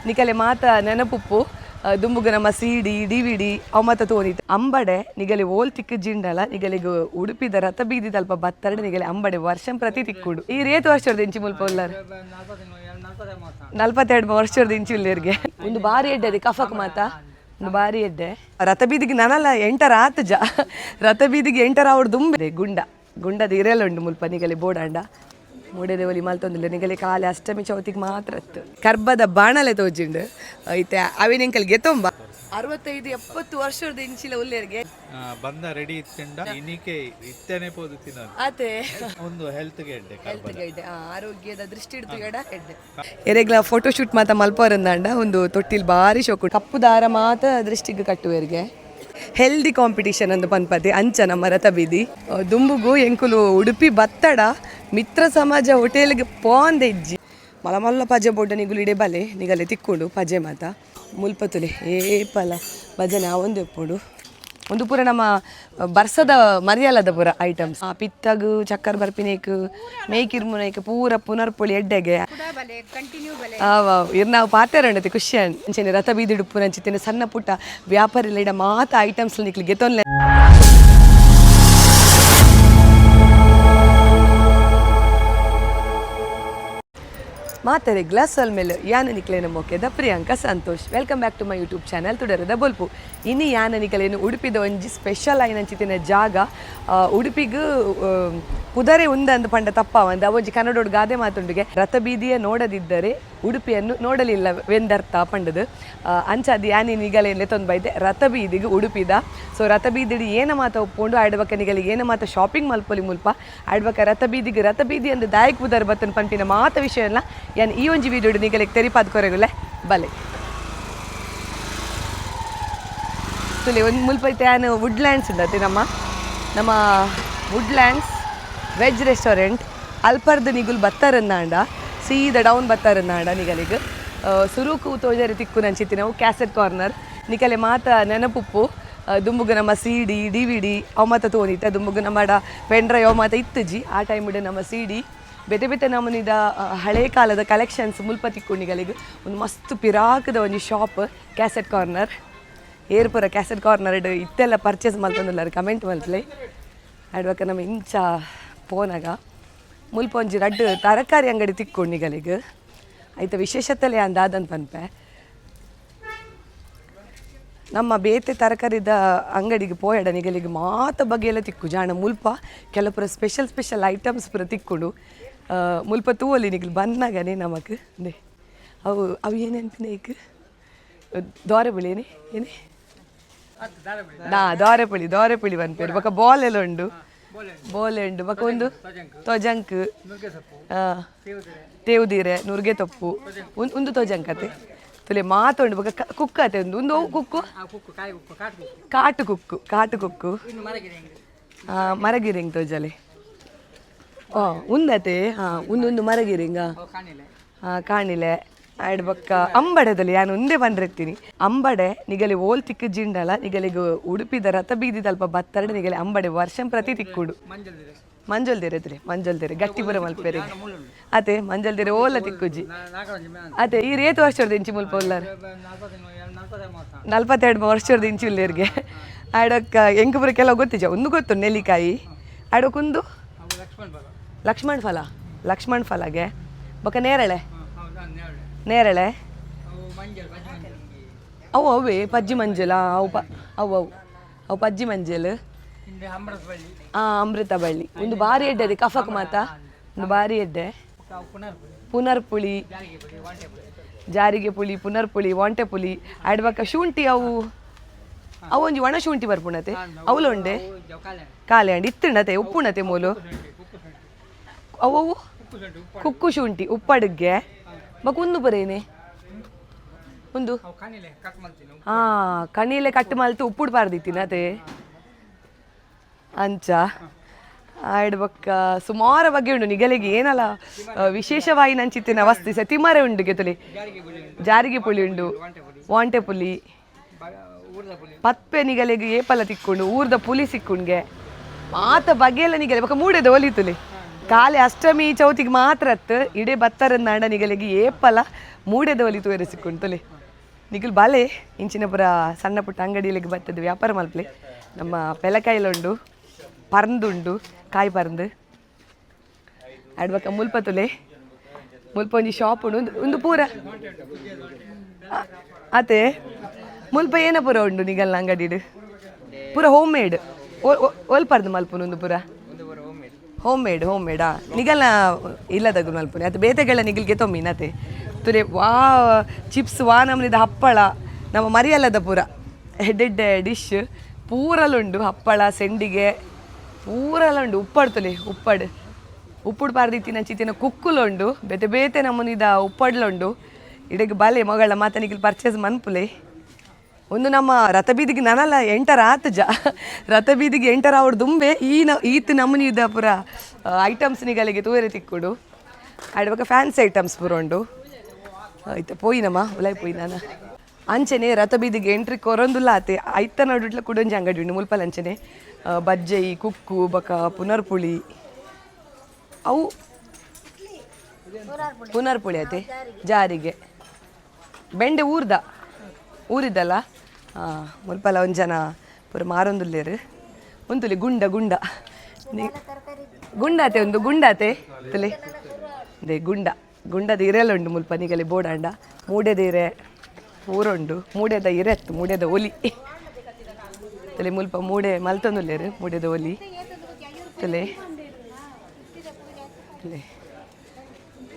ನಿಕಲೆ ಮಾತ ನೆನಪುಪ್ಪು ದುಂಬುಗು ನಮ್ಮ C D D V D ಅವು ಮಾತ ತೋನಿತ್ತು ಅಂಬಡೆ ನಿಗಲೆ ಓಲ್ ತಿಕ್ಕು ಜಿಂಡಲ ನಿಗಲಿಗ್ ಉಡುಪಿದ ರಥ ಬೀದಿ ತಲ್ಪ ಬತ್ತರಡು ನಿಗಲೆ ಅಂಬಡೆ ವರ್ಷಂ ಪ್ರತಿ ತಿಕ್ಕುಡು. ಈ ರೇತು ವರ್ಷದ ಇಂಚಿ ಮುಲ್ಪ ಉಲ್ಲಾರ? 42 ವರ್ಷದ ಇಂಚಿ ಉಲ್ಲೇರ್ಗೆ. ಒಂದು ಬಾರಿ ಎಡ್ಡೆ ಅದು ಕಫಕ್ ಮಾತ, ಒಂದು ಬಾರಿ ಎಡ್ಡೆ. ರಥ ಬೀದಿಗೆ ನನಲ ಎಂಟರ ಆತು ಜ ರಥ ಬೀದಿಗೆ ಎಂಟರ ಅವ್ರು ದುಂಬೆ ಗುಂಡ ಗುಂಡದ ಇರೆಲ್ಲ ಉಂಡು ಮುಲ್ಪ ನಿಗಲಿ ಬೋಡಾಂಡ ಮೂಡೆದ ಒಲಿ ಮಲ್ತೊಂದಿಲ್ಲ. ನಿಗಲಿ ಕಾಲೆ ಅಷ್ಟಮಿ ಚೌತಿಗೆ ಮಾತ್ರ ಇತ್ತು. ಕರ್ಬದ ಬಾಣಲೆ ತೋಜಿಂಡು ಐತೆ ಅವಿನಿಂಕಲ್ ಗೆತೊಂಬ 65-70 ವರ್ಷದ ಇಂಚಿಲ ಉಲ್ಲೇರ್ಗೆ. ಬಂದ ರೆಡಿ ಇತ್ತಿಂಡ ಇನಿಕೆ ಇತ್ತೇನೆ ಪೋದು ತಿನ್ನೋದು. ಆತೆ. ಒಂದು ಹೆಲ್ತ್ ಗೆ ಎಡ್ಡೆ. ಹೆಲ್ತ್ ಗೈಡ್, ಆರೋಗ್ಯದ ದೃಷ್ಟಿ ಹಿಡ್ದು ಎಡ ಎಡ್ಡೆ. ಎರೆಗ್ಲ ಫೋಟೋಶೂಟ್ ಮಾತ ಮಲ್ಪವರಂದಾಂಡ ಒಂದು ತೊಟ್ಟಿಲ್ ಬಾರಿ ಶೋಕು. ಕಪ್ಪು ದಾರ ಮಾತ ದೃಷ್ಟಿಗೆ ಕಟ್ಟುವೆರ್ಗೆ. ಹೆಲ್ದಿ ಕಾಂಪಿಟಿಷನ್ ಅಂದು ಪನ್ಪತಿ ಅಂಚ ನಮ್ಮ ರಥ ಬೀದಿ. ದುಂಬುಗು ಎಂಕುಲು ಉಡುಪಿ ಬತ್ತಡ ಮಿತ್ರ ಸಮಾಜ ಹೋಟೆಲ್ಗೆ ಪೋಂದೆ ಇಜ್ಜಿ. ಮಲ್ಲ ಮಲ್ಲ ಪಜೆ ಬೋಡ್ಡ ನಿಗುಲು ಇಡೆ ಬಲೆ ನಿಗಲೆ ತಿಕ್ಕೊಂಡು ಪಜೆ ಮಾತ ಮುಲ್ಪತುಲೆ ಏಪಲ ಭಜನೆ ಅವೊಂದು ಎಪ್ಪುಡು. ಒಂದು ಪೂರ ನಮ್ಮ ಬರ್ಸದ ಮರಿಯಲ್ಲದ ಪೂರ ಐಟಮ್ಸ್. ಆ ಪಿತ್ತಗು ಚಕ್ಕರ್ ಬರ್ಪಿನೇಕ್ ಮೇಕಿರ್ಮುನೇಕ್ ಪೂರ ಪುನರ್ಪುಳಿ ಎಡ್ಡೆಗೆ. ಇರ್ ನಾವು ಪಾತೆರಂಡತಿ ಖುಷಿ ಅಂಚನೆ ರಥ ಬೀದಿ ಉಡುಪು ನಂಚಿತ್ತಿನ ಸಣ್ಣ ಪುಟ್ಟ ವ್ಯಾಪಾರಿ ಇಡ ಮಾತ ಐಟಮ್ಸ್ ನಿಕ್ಲಿ ಗೆತೊನ್ಲೆ. ಮಾತರೆ ಗ್ಲಾಸ್ ಮೇಲೆ ಯಾನ ನಿಕ್ಲೇನ ಮೊಕೆದ Priyanka Santosh. Welcome back to my YouTube channel ತುಡರದ ಬೊಲ್ಪು. ಇನಿ ಯಾನ ನಿಕಲೇನು ಉಡುಪಿದ ಒಂಜಿ ಸ್ಪೆಷಲ್ ಆಯಿನಂಚಿತ್ತಿನ ಜಾಗ. ಉಡುಪಿಗ್ ಪುದರೆ ಉಂದಂದು ಪಂಡ ತಪ್ಪ ಒಂದು ಅವೊಂಜಿ ಕನ್ನಡೋಡು ಗಾದೆ ಮಾತುಂಡಿಗೆ, ರಥ ಬೀದಿಯ ನೋಡದಿದ್ದರೆ ಉಡುಪಿಯನ್ನು ನೋಡಲಿಲ್ಲವೆಂದರ್ಥ ಪಂಡದು. ಅಂಚಾದ ಯಾನಿ ನಿಗಲೇನು ಲೆತ್ತೊಂದು ಬೈದೆ ರಥ ಬೀದಿಗೆ ಉಡುಪಿದ. ಸೊ ರಥ ಬೀದಿಡಿ ಏನ ಮಾತ ಒಪ್ಪುಂಡು ಆಡ್ಬಕ ನಿಗಲಿಗೆ ಏನ ಮಾತ ಶಾಪಿಂಗ್ ಮಲ್ಪೊಲಿ ಮುಲ್ಪ ಆಡ್ಬಕ ರಥ ಬೀದಿಗೆ ರಥ ಬೀದಿ ಅಂದ್ ದಾಯಕ್ ಬುದರ್ ಬತ್ತನ್ ಪನ್ಪಿನ ಮಾತ ವಿಷಯನ ಯಾನ್ ಈ ಒಂಜಿ ವೀಡಿಯೋಡು ನಿಗಲಿಗೆ ತೆರಿಪಾದ್ ಕೊರಗುಲೆ ಬಲೆ. ತುಲೆ ಒಂದು ಮುಲ್ಪ ಇತ್ತೆ ಯಾನ್ ವುಡ್ ಲ್ಯಾಂಡ್ಸ್ ಉಂಡತೆ. ನಮ್ಮ ನಮ್ಮ wood lands veg restaurant ಅಲ್ಪರ್ದು ನಿಗುಲ್ ಬತ್ತಾರಂದಾಂಡ ಸೀದಾ ಡೌನ್ ಬತ್ತಾರಂದಾಂಡ ನಿಗಲಿಗ್ ಸುರುಕು ತೋಜರಿ ತಿಕ್ಕು ನಂಚಿತ್ತಿ ನಾವು ಕ್ಯಾಸೆಟ್ ಕಾರ್ನರ್. ನಿಕಲೆ ಮಾತ ನೆನಪುಪ್ಪು ದುಂಬುಗು ನಮ್ಮ C D D V D ಅವು ಮಾತ ತೋನಿತ್ತ. ದುಂಬುಗು ನಮ್ಮ ಪೆನ್ ಡ್ರೈವ್ ಅವು ಮಾತ ಇತ್ತುಜಿ. ಆ ಟೈಮ್ ನಮ್ಮ ಸಿ ಡಿ ಬೇತೆ ಬೇತೆ ನಮೂನಿದ ಹಳೆ ಕಾಲದ ಕಲೆಕ್ಷನ್ಸ್ ಮುಲ್ಪ ತಿಕ್ಕು ನಿಗಲಿಗ್. ಒಂದು ಮಸ್ತ್ ಪಿರಾಕದ ಒಂಜಿ shop cassette corner. ಏರ್ಪುರ cassette corner ಇತ್ತೆಲ್ಲ ಪರ್ಚೇಸ್ ಮಲ್ತೊಂದುಲ್ಲಾರ್ ಕಮೆಂಟ್ ಮಲ್ಪಲೆ. ಆಡ್ಬಕ ನಮ್ಮ ಇಂಚ ಪೋನಾಗ ಮುಲ್ಪ ಒಂಜಿ ರಡ್ಡ್ ತರಕಾರಿ ಅಂಗಡಿ ತಿಕ್ಕೊಂಡು ನಿಗಲಿಗ್. ಐತ ವಿಶೇಷತೆಲೆ ಅಂದಾದನ್ ಪನ್ಪೆ. ನಮ್ಮ ಬೇತೆ ತರಕಾರಿದ ಅಂಗಡಿಗೆ ಪೋಯಡ ನಿಗಲಿಗೆ ಮಾತ ಬಗೆಯೆಲ್ಲ ತಿಕ್ಕು ಜಾಣ. ಮುಲ್ಪ ಕೆಲಪುರ special special items ಪೂರ ತಿಕ್ಕುಂಡು. ಮುಲ್ಪ ತೂವೊಲಿ ನಿಗಲು ಬಂದಾಗನೆ ನಮಕ್. ಅಂದೆ ಅವು ಅವು ಏನೆನ್ಪಿನ ಏಕ್ ದೋರೆ ಪುಳಿ ಏನೇ ಏನೇ ನಾ ದೋರೆ ಪುಳಿ, ದೋರೆ ಪುಳಿ ಪನ್ಪೇರು. ಬೊಕ ಬಾಲ್ ಎಲ್ಲ ಉಂಡು, ಬೋಲೆ ಉಂಡು. ಬೊಕ ಒಂದು ತೊಜಂಕ್, ತೇವುದೀರೆ, ನುರ್ಗೆ ತೊಪ್ಪು, ಒಂದು ತೊಜಂಕತೆ ತುಲೆ ಮಾತುಂಡು. ಬೊಕ ಕುಕ್ಕತೆ ಒಂದು ಒಂದು ಅವು ಕುಕ್ಕು, ಕಾಟು ಕುಕ್ಕು, ಕಾಟು ಕುಕ್ಕು, ಮರಗಿರಿಂಗ್ ತೋಜಲೆ. ಓ ಉಂದತೆ ಹಾಂ ಒಂದೊಂದು ಮರಗಿರಿಂಗ. ಹಾಂ ಕಾಣಿಲೆ ಆಯ್ಡ್ ಬೊಕ್ಕ ಅಂಬಡೆದಲ್ಲಿ ಯಾನ್ ಒಂದೇ ಬಂದಿರ್ತೀನಿ. ಅಂಬಡೆ ನಿಗಲಿ ಓಲ್ ತಿಕ್ಕು ಜಿಂಡಲ ನಿಗಲಿಗ್ ಉಡುಪಿದ ರಥ ಬೀದಿ ತಲ್ಪ ಬತ್ತರಡು ನಿಗಲಿ ಅಂಬಡೆ ವರ್ಷಂ ಪ್ರತಿ ತಿಕ್ಕುಡು. ಮಂಜೊಲ್ದಿರೆ ತುಲೆ ಮಂಜೊಲ್ದಿರೆ ಗಟ್ಟಿ ಪೂರ ಮಲ್ಪೆರೆ ಅತೆ. ಮಂಜೊಲ್ದಿರೆ ಓಲ ತಿಕ್ಕುಜಿ ಅತೆ. ಈ ರೇತು ವರ್ಷದ ಇಂಚಿ ಮುಲ್ಪ ಉಲ್ಲಾರ? 42 ವರ್ಷದ ಇಂಚಿ ಉಲ್ಲೇರ್ಗೆ. ಆಡಕ್ಕ ಎಂಕ್ ಪೂರ ಕೆಲವು ಗೊತ್ತಿಜ. ಒಂದು ಗೊತ್ತು ನೆಲ್ಲಿಕಾಯಿ ಆಡಕ್ಕೊಂದು ಲಕ್ಷ್ಮಣ್ ಫಲ, ಲಕ್ಷ್ಮಣ್ ಫಲಗೆ. ಬೊಕ ನೇರಳೆ, ನೇರಳೆ ಅವು ಅವೇ ಪಜ್ಜಿ ಮಂಜಲ ಅವು ಪ ಅವು ಅವು ಅವು ಪಜ್ಜಿ ಮಂಜಲ್. ಅಮೃತ ಬಳ್ಳಿ ಒಂದು ಬಾರಿ ಎಡ್ಡೆ ಅದು ಕಫಕ್ ಮಾತ, ಒಂದು ಬಾರಿ ಎಡ್ಡೆ. ಪುನರ್ಪುಳಿ, ಜಾರಿಗೆ ಪುಳಿ, ಪುನರ್ಪುಳಿ, ವಾಂಟೆ ಪುಳಿ ಆಡ್ಬಕ ಶುಂಠಿ. ಅವು ಅವು ಒಂಜಿ ಒಣ ಶುಂಠಿ ಬರ್ಪುಣತೆ ಅವಲು ಉಂಡೆ ಕಾಲೆ ಅಂಡ್ ಇತ್ತುಂಡತೆ ಉಪ್ಪುಣತೆ ಮೂಲು. ಅವು ಅವು ಕುಕ್ಕು ಶುಂಠಿ ಉಪ್ಪಡುಗೆ. ಬೊಕ ಒಂದು ಬರೇನೆ ಒಂದು ಹಾ ಕಣಿಲೆ ಕಟ್ ಮಲ್ತು ಉಪ್ಪುಡು ಪಾರ್ದಿತ್ತಿನ ಅದೇ ಅಂಚ ಆಯ್ಡ್. ಬೊಕ್ಕ ಸುಮಾರ ಬಗ್ಗೆ ಉಂಡು ನಿಗಲಿಗೆ ಏನಲ್ಲ ವಿಶೇಷವಾಗಿ ನಂಚಿತ್ತಿನ ವಸ್ತು ಸ ತಿಮರೆ ಉಂಡು ಗೆತುಲಿ, ಜಾರಿಗೆ ಪುಳಿ ಉಂಡು, ವಾಂಟೆ ಪುಲಿ, ಪತ್ಪೆ ನಿಗಲಿಗೆ ಏಪಲ ತಿಕ್ಕೊಂಡು ಊರ್ದ ಪುಲಿ ಸಿಕ್ಕುಂಡ್ಗೆ ಮಾತ ಬಗೆಯಲ್ಲ ನಿಗಲೆ. ಬೊಕ್ಕ ಮೂಡೆದ ಒಲಿತುಲಿ. ಕಾಲೆ ಅಷ್ಟಮಿ ಚೌತಿಗೆ ಮಾತ್ರ ಅತ್ತು ಇಡೇ ಬತ್ತರನ್ನಾಂಡ ನಿಗಲಿಗೆ ಏಪಲ. ಮೂಡೆದ ಒಲಿ ತೂಯರೆ ಸಿಕ್ಕುಂಡು ತೊಲೆ. ನಿಕುಲು ಬಾಲೆ ಇಂಚಿನ ಪೂರ ಸಣ್ಣ ಪುಟ್ಟ ಅಂಗಡಿಗಳಿಗೆ ಬತ್ತದ ವ್ಯಾಪಾರ ಮಲ್ಪಲೆ. ನಮ್ಮ ಪೆಲಕಾಯಿಲುಂಡು, ಪರ್ಂದುಂಡು, ಕಾಯಿ ಪರ್ಂದು. ಅಡ್ಬಕ ಮುಲ್ಪ ತುಲೆ, ಮುಲ್ಪ ಒಂಜಿ ಶಾಪ್ ಉಂಡು. ಉಂದು ಉಂದು ಪೂರ ಅತೆ ಮುಲ್ಪ ಏನ ಪೂರ ಉಂಡು ನಿಗಲ್ನ ಅಂಗಡಿಡ್? ಪೂರ ಹೋಮ್ ಮೇಡ್. ಒಲ್ ಪರ್ದು ಮಲ್ಪುನು ಉಂದು ಪೂರ? ಹೋಮ್ ಮೇಡ್, ಹೋಮ್ ಮೇಡಾ? ನಿಗಲ್ನ ಇಲ್ಲದಗು ಮಲ್ಪುನಿ ಅತ್ತೆ ಬೇತೆಗಳ ನಿಗಲ್ಗೆ ತೊಮ್ಮಿನ ಅತೆ? ತುರೆ ವಾ ಚಿಪ್ಸ್, ವಾ ನಮನಿದ ಹಪ್ಪಳ, ನಮ್ಮ ಮರಿಯಲ್ಲದ ಪೂರ ಎಡ್ಡೆಡ್ಡೆ ಡಿಶ್ ಪೂರಲುಂಡು. ಹಪ್ಪಳ, ಸೆಂಡಿಗೆ ಪೂರಲ ಉಂಡು. ಉಪ್ಪಡ್ ತುಲೆ, ಉಪ್ಪಡ್, ಉಪ್ಪುಡು ಪಾರ್ದಿತ್ತಿನ ಚಿತ್ತಿನ ಕುಕ್ಕುಲುಂಡು. ಬೇತೆ ಬೇತೆ ನಮೂನಿದ ಉಪ್ಪಡ್ಲುಂಡು. ಇಡೆಗ್ ಬಲೆ ಮಗಳ ಮಾತ ನಿಗಲ್ ಪರ್ಚೇಸ್ ಮನ್ಪುಲೆ. ಒಂದು ನಮ್ಮ ರಥ ಬೀದಿಗೆ ನನಲ ಎಂಟರ ಆತಜ. ರಥ ಬೀದಿಗೆ ಎಂಟರ ಅವ್ರು ದುಂಬೆ ಈ ನ ಈತ್ ನಮೂನಿದ ಪೂರ ಐಟಮ್ಸ್ ನಿಗಲಿಗೆ ತೂಯರೆ ತಿಕ್ಕುಡು. ಆಡ್ಬಕ ಫ್ಯಾನ್ಸಿ ಐಟಮ್ಸ್ ಪೂರ ಉಂಡು. ಆಯ್ತು, ಪೋಯಿನಮ್ಮ ಉಲಾಯ್ ಪೋಯಿನಾನ. ಅಂಚನೆ ರಥ ಬೀದಿಗೆ ಎಂಟ್ರಿ ಕೊರೊಂದುಲ್ಲ ಆತೆ, ಐತ ನಡುಟ್ಲ ಕುಡೊಂಜಿ ಅಂಗಡಿ ಉಂಡು. ಮುಲ್ಪಲ್ ಅಂಚನೆ ಬಜ್ಜೈ, ಕುಕ್ಕು, ಬಕ ಪುನರ್ಪುಳಿ. ಅವು ಪುನರ್ಪುಳಿ ಅತೆ, ಜಾರಿಗೆ ಬೆಂಡೆ ಊರ್ದ ಊರಿದ್ದಲ್ಲ. ಹಾಂ, ಮುಲ್ಪಲ ಒಂಜನ ಜನ ಪೂರ ಮಾರೊಂದುಲ್ಲೇರು. ಉಂತುಲಿ ಗುಂಡ ಗುಂಡ ಗುಂಡಾತೆ, ಒಂದು ಗುಂಡಾತೆ ತುಲೆ. They ಗುಂಡ, ಗುಂಡದ ಇರೆಲ್ಲ ಉಂಡು ಮುಲ್ಪ ನಿಗಲಿ ಬೋಡಾಂಡ. ಮೂಡೆದ ಇರೆ ಪೂರ ಉಂಡು. ಮೂಡೆದ ಇರೆತ್ತು, ಮೂಡೆದ ಒಲಿ ತುಲೆ. ಮುಲ್ಪ ಮೂಡೆ ಮಲ್ತೊಂದುಲ್ಲೇರು, ಮೂಡೆದ ಒಲಿ ತುಲೆ. ತುಲೆ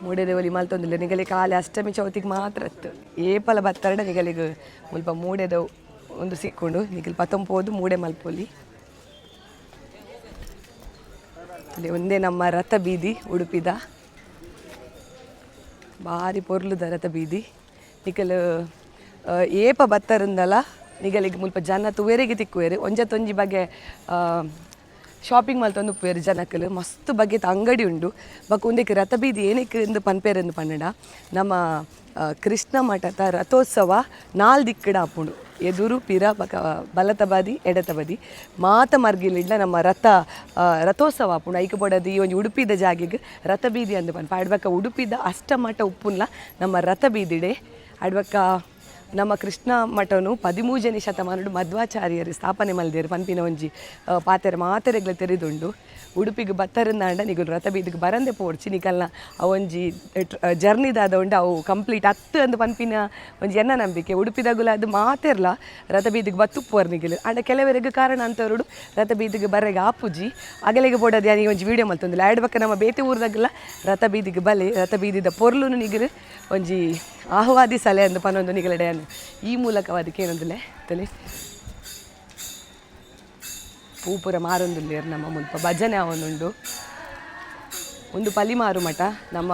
ಮೂಡೆದ ಒಲಿ ಮಲ್ತೊಂದುಲ್ಲೇರು. ನಿಗಲಿ ಕಾಲಿ ಅಷ್ಟಮಿ ಚೌತಿಗೆ ಮಾತ್ರ ಇತ್ತು. ಏಪಲ ಬತ್ತರಡ ನಿಗಲಿಗೆ ಮುಲ್ಪ ಮೂಡೆದ ಒಂದು ಸಿಕ್ಕೊಂಡು ನಿಗಲ್ ಪತ್ತೊಂಪೋದು ಮೂಡೆ ಮಲ್ಪೊಲಿ. ಅಲ್ಲಿ ಒಂದೇ ನಮ್ಮ ರಥ ಬೀದಿ, ಉಡುಪಿದ ಬಾರಿ ಪೊರ್ಲುದ ರಥ ಬೀದಿ. ನಿಕಲ್ ಏಪ ಬತ್ತರಿಂದಲ ನಿಗಲಿಗೆ ಮುಲ್ಪ ಜನ ತುವೆರೆಗೆ ತಿಕ್ಕುವೆರು. ಒಂಜತ್ತೊಂಜಿ ಬಗೆ ಶಾಪಿಂಗ್ ಮಲ್ತೊಂದು ಉಪ್ಪುವೆರು ಜನಕ್ಕಲು. ಮಸ್ತ್ ಬಗೆತ ಅಂಗಡಿ ಉಂಡು. ಬೊಕ ಉಂದೆಕ್ ರಥ ಬೀದಿ ಏನಕ್ಕೆ ಇಂದು ಪನ್ಪೇರೆಂದು ಪನ್ನಡ, ನಮ್ಮ ಕೃಷ್ಣ ಮಠದ ರಥೋತ್ಸವ ನಾಲ್ ದಿಕ್ಕಡ ಆಪುಂಡು. ಎದುರು, ಪಿರ, ಬಕ ಬಲತ ಬದಿ, ಎಡತ ಬದಿ ಮಾತ ಮರ್ಗಿಲಿಡ್ಲ ನಮ್ಮ ರಥೋತ್ಸವ ಆಪುಂಡು. ಐಕ್ ಬೋಡಾದ್ ಈ ಒಂಜಿ ಉಡುಪಿದ ಜಾಗೆಗ್ ರಥ ಬೀದಿ ಅಂದ್ ಪನ್ಪ. ಅಡ್ಬಕ ಉಡುಪಿದ ಅಷ್ಟಮಠ ಉಪ್ಪುನ್ಲ ನಮ್ಮ ರಥ ಬೀದಿಡೆ. ಅಡ್ಬಕ ನಮ್ಮ ಕೃಷ್ಣ ಮಠನು 13ನೇ ಶತಮಾನಡು ಮಧ್ವಾಚಾರ್ಯರು ಸ್ಥಾಪನೆ ಮಲ್ದೇರು ಪನ್ಪಿನ ಒಂಜಿ ಪಾತೆರ ಮಾತೆರೆಗ್ಲ ತೆರಿದುಂಡು. ಉಡುಪಿಗೆ ಬತ್ತರಿಂದಾಂಡ ನಿಗುಲು ರಥ ಬೀದಿಗೆ ಬರಂದೆ ಪೋಡ್ಚಿ. ನಿಕಲ್ನ ಒಂಜಿ ಜರ್ನಿ ದಾದ ಉಂಡು ಅವು ಕಂಪ್ಲೀಟ್ ಅತ್ತು ಅಂದ್ ಪನ್ಪಿನ ಒಂಜಿ ಎನ್ನ ನಂಬಿಕೆ. ಉಡುಪಿದಗುಲ ಅದು ಮಾತೆರ್ಲ ರಥ ಬೀದಿಗೆ ಬತ್ತುಪ್ಪುವರ್ ನಿಗುಲು. ಆಂಡ ಕೆಲವರಿಗೆ ಕಾರಣ ಅಂತವರುಡು ರಥ ಬೀದಿಗೆ ಬರೆಗೆ ಆಪುಜಿ. ಅಗಲಿಗೆ ಬೋಡಾದ್ ಯಾನ್ ಈ ಒಂಜಿ ವೀಡಿಯೋ ಮಲ್ತೊಂದುಲ್ಲೆ. ಆಯ್ಡ್ ಬೊಕ್ಕ ನಮ್ಮ ಬೇತೆ ಊರ್ದಾಗಲ ರಥ ಬೀದಿಗೆ ಬಲೆ. ರಥ ಬೀದಿದ ಪೊರ್ಲುನು ನಿಗುಲು ಒಂಜಿ ಆಹ್ವಾದಿ ಸಲೆ ಅಂದ್ ಪನೊಂದು ನಿಗಲಡೆ ಈ ಮೂಲಕವಾದ ಕೇನೊಂದುಲ್ಲೆ. ತಲೆ ಪೂಪುರ ಮಾರೊಂದುಲ್ಲೇರ್. ನಮ್ಮ ಮುಲ್ಪ ಭಜನೆ ಆವೊಂದುಂಡು. ಒಂದು ಪಲಿಮಾರು ಮಠ, ನಮ್ಮ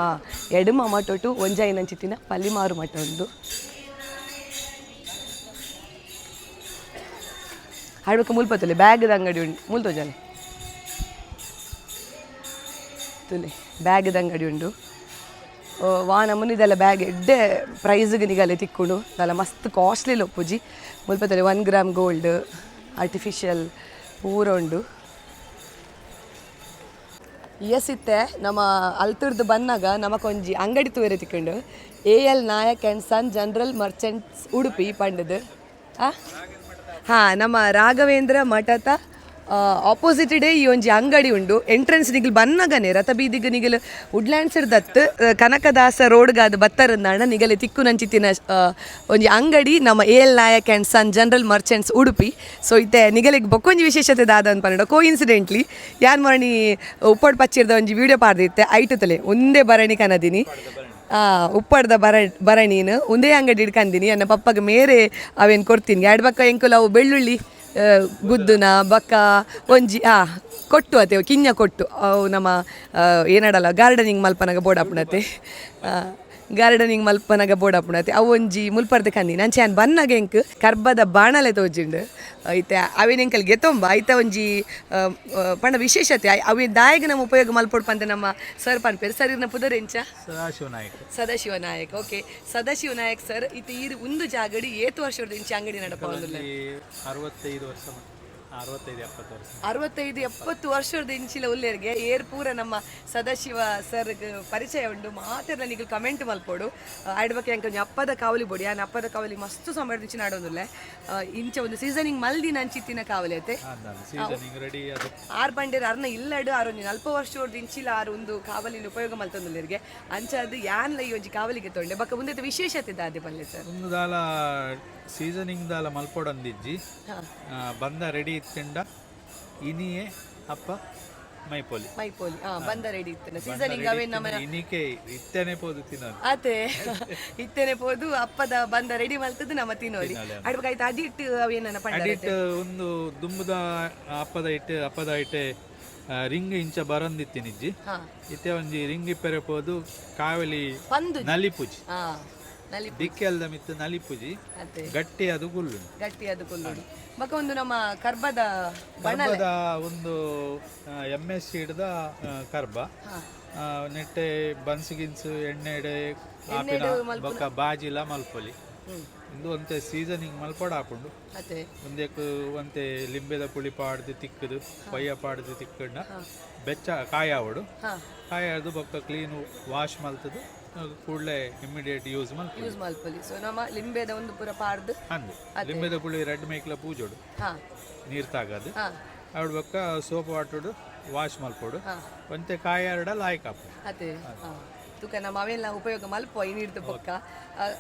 ಎಡಮ ಮಠೊಟು ಒಂಜೈನಂಚಿತ್ತಿನ ಪಲಿಮಾರು ಮಠ ಉಂಡು. ಹಾಡ್ಬೇಕು ಮುಲ್ಪ ತುಲೆ ಬ್ಯಾಗ್ದ ಅಂಗಡಿ ಉಂಡು. ಮೂಲು ತೋಜಾಲೆ ತುಲೆ, ಬ್ಯಾಗ್ದ ಅಂಗಡಿ ಉಂಡು. ವಾ ನಮೂನಿದೆಲ್ಲ ಬ್ಯಾಗ್ ಎಡ್ಡೆ ಪ್ರೈಸ್ಗೆ ನಿಗಲೆ ತಿಕ್ಕುಂಡು. ದಾಲ ಮಸ್ತ್ ಕಾಸ್ಟ್ಲಿ ಲೊಪ್ಪುಜಿ. ಮುಲ್ಪ ತಲೆ 1 ಗ್ರಾಮ್ ಗೋಲ್ಡ್, ಆರ್ಟಿಫಿಷಿಯಲ್ ಪೂರ ಉಂಡು. ಎಸ್, ಇತ್ತೆ ನಮ್ಮ ಅಲ್ತುರ್ದು ಬನ್ನಗ ನಮಕೊಂಜಿ ಅಂಗಡಿ ತೂಯರೆ ತಿಕ್ಕುಂಡು. A L Nayak and son general merchants Udupi ಪಂಡದು. ಹಾಂ, ನಮ್ಮ ರಾಘವೇಂದ್ರ ಮಠದ ಆಪೋಸಿಟ್ ಡೇ ಈ ಒಂಜಿ ಅಂಗಡಿ ಉಂಡು. ಎಂಟ್ರೆನ್ಸ್ ನಿಗಲ್ ಬನ್ನಗನೆ ರಥ ಬೀದಿಗೆ ನಿಗಲ್ ವುಡ್ಲ್ಯಾಂಡ್ಸ್ ದತ್ತು ಕನಕದಾಸ ರೋಡ್ಗಾದ ಬತ್ತರಂದಾಣ ನಿಗಲೆ ತಿಕ್ಕು ನಂಚಿತ್ತಿನ ಒಂಜಿ ಅಂಗಡಿ ನಮ್ಮ A L Nayak and son general merchants Udupi. So ಇತ್ತೆ ನಿಗಲಿಗೆ ಬೊಕ್ಕೊಂಜಿ ವಿಶೇಷತೆ ದಾದ ಅಂತ ಪನ್ನಡ, ಕೋ ಇನ್ಸಿಡೆಂಟ್ಲಿ ಯಾನ್ ಮರಣಿ ಉಪ್ಪಡ್ ಪಚ್ಚಿರ್ದ ಒಂಜಿ ವಿಡಿಯೋ ಪಾಡ್ದಿತ್ತೆ. ಐಟುತಲೆ ಒಂದೇ ಭರಣಿ ಕನದಿನಿ. ಉಪ್ಪಡ್ದ ಭರಣಿನ ಒಂದೇ ಅಂಗಡಿ ಹಿಡ್ಕಂದಿನಿ. ನನ್ನ ಪಪ್ಪಗೆ ಮೇರೆ ಅವೇನು ಕೊಡ್ತೀನಿ. ಎರಡು ಬಕ್ಕ ಎಂಕುಲು ಅವು ಬೆಳ್ಳುಳ್ಳಿ ಗುದ್ದುನ ಬಕ್ಕ ಒಂಜಿ ಕೊಟ್ಟು ಅತೆ ಕಿಂಜ ಕೊಟ್ಟು ಅವು ನಮ್ಮ ಏನಡಲ್ಲ ಗಾರ್ಡನಿಂಗ್ ಮಲ್ಪನಗ ಬೋಡಾಪುಣತೆ, ಗಾರ್ಡನಿಂಗ್ ಮಲ್ಪನಗ ಬೋಡಾಪುಣತೆ. ಅವು ಒಂಜಿ ಮುಲ್ಪರ್ದ ಕಂದಿನಿ. ಅಂಚೆ ಯಾನ್ ಬನ್ನಗ ಎಂಕ್ ಕರ್ಬದ ಬಾಣಲೆ ತೋಜಿಂಡು. ಐತೆ ಅವೇನು ಎಂಕಲ್ ಗೆತೊಂಬ. ಐತ ಒಂಜಿ ಪಂಡ ವಿಶೇಷತೆ ಅವೆ ದಾಯಗ ನಮ್ಮ ಉಪಯೋಗ ಮಲ್ಪೊಡು ಪಂದ್ ನಮ್ಮ ಸರ್ ಪನ್ಪೇರು. ಸರ್, ಇರ್ನ ಪುದರ್ ಎಂಚ? ಸದಾಶಿವ ನಾಯಕ್. ಸದಾಶಿವ ನಾಯಕ್, ಓಕೆ. ಸದಾಶಿವ ನಾಯಕ್ ಸರ್, ಇತ್ತೆ ಈರ್ ಉಂದು ಜಾಗಡಿ ಏತ್ ವರ್ಷದ ಇಂಚಿ ಅಂಗಡಿ ನಡಪವೊಂದುಲ್ಲೆ? 65 ವರ್ಷ. 65-70 ವರ್ಷ. 65-70 ವರ್ಷದ ಇಂಚಿಲ ಉಲ್ಲೇರ್ಗೆ ಏರ್ ಪೂರ ನಮ್ಮ ಸದಾಶಿವ ಸರ್ ಪರಿಚಯ ಉಂಡು. ಮಾತೆರ್ಲ ನಿಗಲ್ ಕಮೆಂಟ್ ಮಲ್ಪೋಡು. ಆಯ್ಡ್ ಬಗ್ಗೆ ಎಂಕ್ ಒಂಜಿ ಅಪ್ಪದ ಕಾವಲಿ ಬೊಡಿ. ಆನ್ ಅಪ್ಪದ ಕಾವಲಿ ಮಸ್ತ್ ಸಮಯದ ಇಂಚಿನ ಆಡೊಂದುಲ್ಲೆ. ಇಂಚ ಒಂದು ಸೀಸನಿಂಗ್ ಮಲ್ದಿನ ಅಂಚಿತ್ತಿನ ಕಾವಲಿ ಐತೆ. ಸೀಸನಿಂಗ್ ರೆಡಿ ಅದು. ಆರ್ ಬಂಡೇರ್ ಅರ್ನ ಇಲ್ಲಡು ಆರ್ ಒಂಜಿ 40 ವರ್ಷದ ಇಂಚಿಲ ಆರ್ ಒಂದು ಕಾವಲಿನ ಉಪಯೋಗ ಮಲ್ತೊಂದುಲ್ಲೆರ್ಗೆ. ಅಂಚ ಅದು ಯಾನ್ಲ ಈ ಒಂಜಿ ಕಾವಲಿಗೆ ತೊಂಡೆ ಬೊಕ್ಕ ಉಂದೆತ ವಿಶೇಷತೆ ದಾದೆ ಪಲ್ಲೆ ಸರ್? ಒಂದು ದಾಲ ಸೀಸನಿಂಗ್ ದಾಲ ಮಲ್ಪೊಡಂದಿಜ್ಜಿ. ಬಂದ ರೆಡಿ ಇತ್ತಿಂಡ ಇನಿಯೇ ಅಪ್ಪ ಮೈಪೊಲಿ. ಮೈಪೋಲಿ ಬಂದ ರೆಡಿ ಇತ್ತು ಸೀಸನಿಂಗ್ ಅವೇ ನಮ್ಮ ಇನಿಕೆ ಇತ್ತನೆ ಪೋದು ತಿನ್ನೋದು. ಅದೇ ಇತ್ತೇನೆ ಪೋದು ಅಪ್ಪದ ಬಂದ ರೆಡಿ ಮಲ್ತದ್ದು ನಮ್ಮ ತಿನ್ನೋಲಿ. ಅಡ್ಬೇಕಾಯ್ತು ಅದಿಟ್ಟು ಅವೇನ ಪಂಡ. ಅಡಿಟ್ ಒಂದು ದುಂಬುದ ಅಪ್ಪದ ಇಟ್ಟೆ ಅಪ್ಪದ ಇಟ್ಟೆ ರಿಂಗ್ ಇಂಚ ಬರಂದಿತ್ತಿನಿಜ್ಜಿ. ಇತ್ತೆ ಒಂಜಿ ರಿಂಗ್ ಇಪ್ಪೆರೆ ಪೋದು ಕಾವಲಿ ಪಂದು ನಲಿಪುಜಿ. ನಲಿ ದಿಕ್ಕೆಲ್ದ ಮಿತ್ತು ನಲಿಪುಜಿ. ಅದೇ. ಗಟ್ಟಿ ಅದು ಗುಲ್ಲು. ಗಟ್ಟಿ ಅದು ಕೊಲ್ಲುಡು. ಬೊಕ ಒಂದು ನಮ್ಮ ಕರ್ಬದ ಬಣಲೆ. ಕರ್ಬದ ಒಂದು ಎಮ್ ಎಸ್ ಹಿಡ್ದ ಕರ್ಬ ನೆಟ್ಟೆ ಬನ್ಸ್ ಗಿನ್ಸು ಎಣ್ಣೆಡೆ ಆಪಿನ ಬೊಕ್ಕ ಬಾಜಿಲ ಮಲ್ಪೊಲಿ. ಇಂದು ಒಂತೆ ಸೀಸನಿಂಗ್ ಮಲ್ಪೊಡ ಹಾಕೊಂಡು. ಅದೇ. ಒಂದೇಕ್ ಒಂತೆ ಲಿಂಬೆದ ಪುಳಿ ಪಾಡ್ದು ತಿಕ್ಕದು ಪಯ್ಯ ಪಾಡ್ದು ತಿಕ್ಕಂಡ ಬೆಚ್ಚ ಕಾಯಾವಡು. ಕಾಯಾದು ಬೊಕ್ಕ ಕ್ಲೀನ್ ವಾಶ್ ಮಲ್ತದು ಕೂಡಲೇ ಇಮಿಡಿಯೇಟ್ ಯೂಸ್ ಮಲ್ಪೊಲಿ. ಯೂಸ್ ಮಲ್ಪೊಲಿ. ಸೊ ನಮ್ಮ ಲಿಂಬೆದ ಒಂದು ಪೂರ ಪಾಡ್ದು. ಅಂದು ಲಿಂಬೆದ ಪುಳಿ ರೆಡ್ ಮೇಕ್ಲ ಪೂಜೋಡು. ನೀರು ತಾಗದು. ಅವಡು ಬೊಕ್ಕ ಸೋಪ್ ವಾಟುಡು ವಾಶ್ ಮಲ್ಪೊಡು. ಒಂತೆ ಕಾಯಾರಡ ಲಾಯ್ಕ್ ಆಪು. ಅದೇ ತುಕ ನಮ್ಮ ಅವೆಲ್ಲ ಉಪಯೋಗ ಮಲ್ಪ ನೀರ್ದು ಬೊಕ್ಕ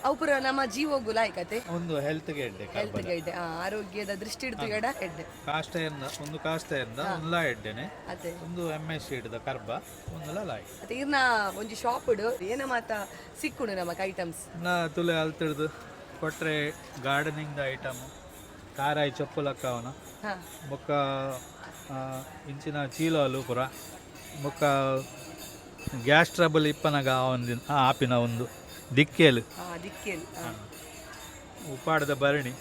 ಅವು ಪೂರ ನಮ್ಮ ಜೀವೋಗು ಲಾಯ್ಕತೆ. ಒಂದು ಹೆಲ್ತ್ಗೆ ಎಡ್ಡೆ. ಹೆಲ್ತ್ ಎಡ್ಡೆ, ಆರೋಗ್ಯದ ದೃಷ್ಟಿ ಹಿಡ್ದು ಎಡ ಎಡ್ಡೆ. ಕಾಷ್ಟ ಎಂದ ಒಂದು ಕಾಷ್ಟ ಎಂದ ಒಂದ್ಲ ಎಡ್ಡೆನೆ. ಅದೇ. ಒಂದು ಎಮ್ ಎಸ್ ಹಿಡ್ದ ಕರ್ಬ ಒಂದ್ಲ ಲಾಯ್ಕ್. ಅತ್ತೆ ಇರ್ನ ಒಂಜಿ ಶಾಪ್ ಏನ ಮಾತ ಸಿಕ್ಕುಂಡು ನಮಕ್ ಐಟಮ್ಸ್? ನಾ ತುಲೆ ಅಲ್ತಿಡ್ದು ಕೊಟ್ರೆ ಗಾರ್ಡನಿಂಗ್ ಐಟಮ್ ಕಾರಾಯಿ ಚೊಪ್ಪುಲಕ್ಕವನ. ಬೊಕ್ಕ ಇಂಚಿನ ಚೀಲಲು ಪೂರ. ಬೊಕ್ಕ ಗ್ಯಾಸ್ ಟ್ರಬಲ್ ಇಪ್ಪನಗ ಒಂದು ಆಪಿನ ಒಂದು ದಿಕ್ಕೇಲು. ದಿಕ್ಕೇಲ್. ಉಪ್ಪಾಡದ ಭರಣಿ.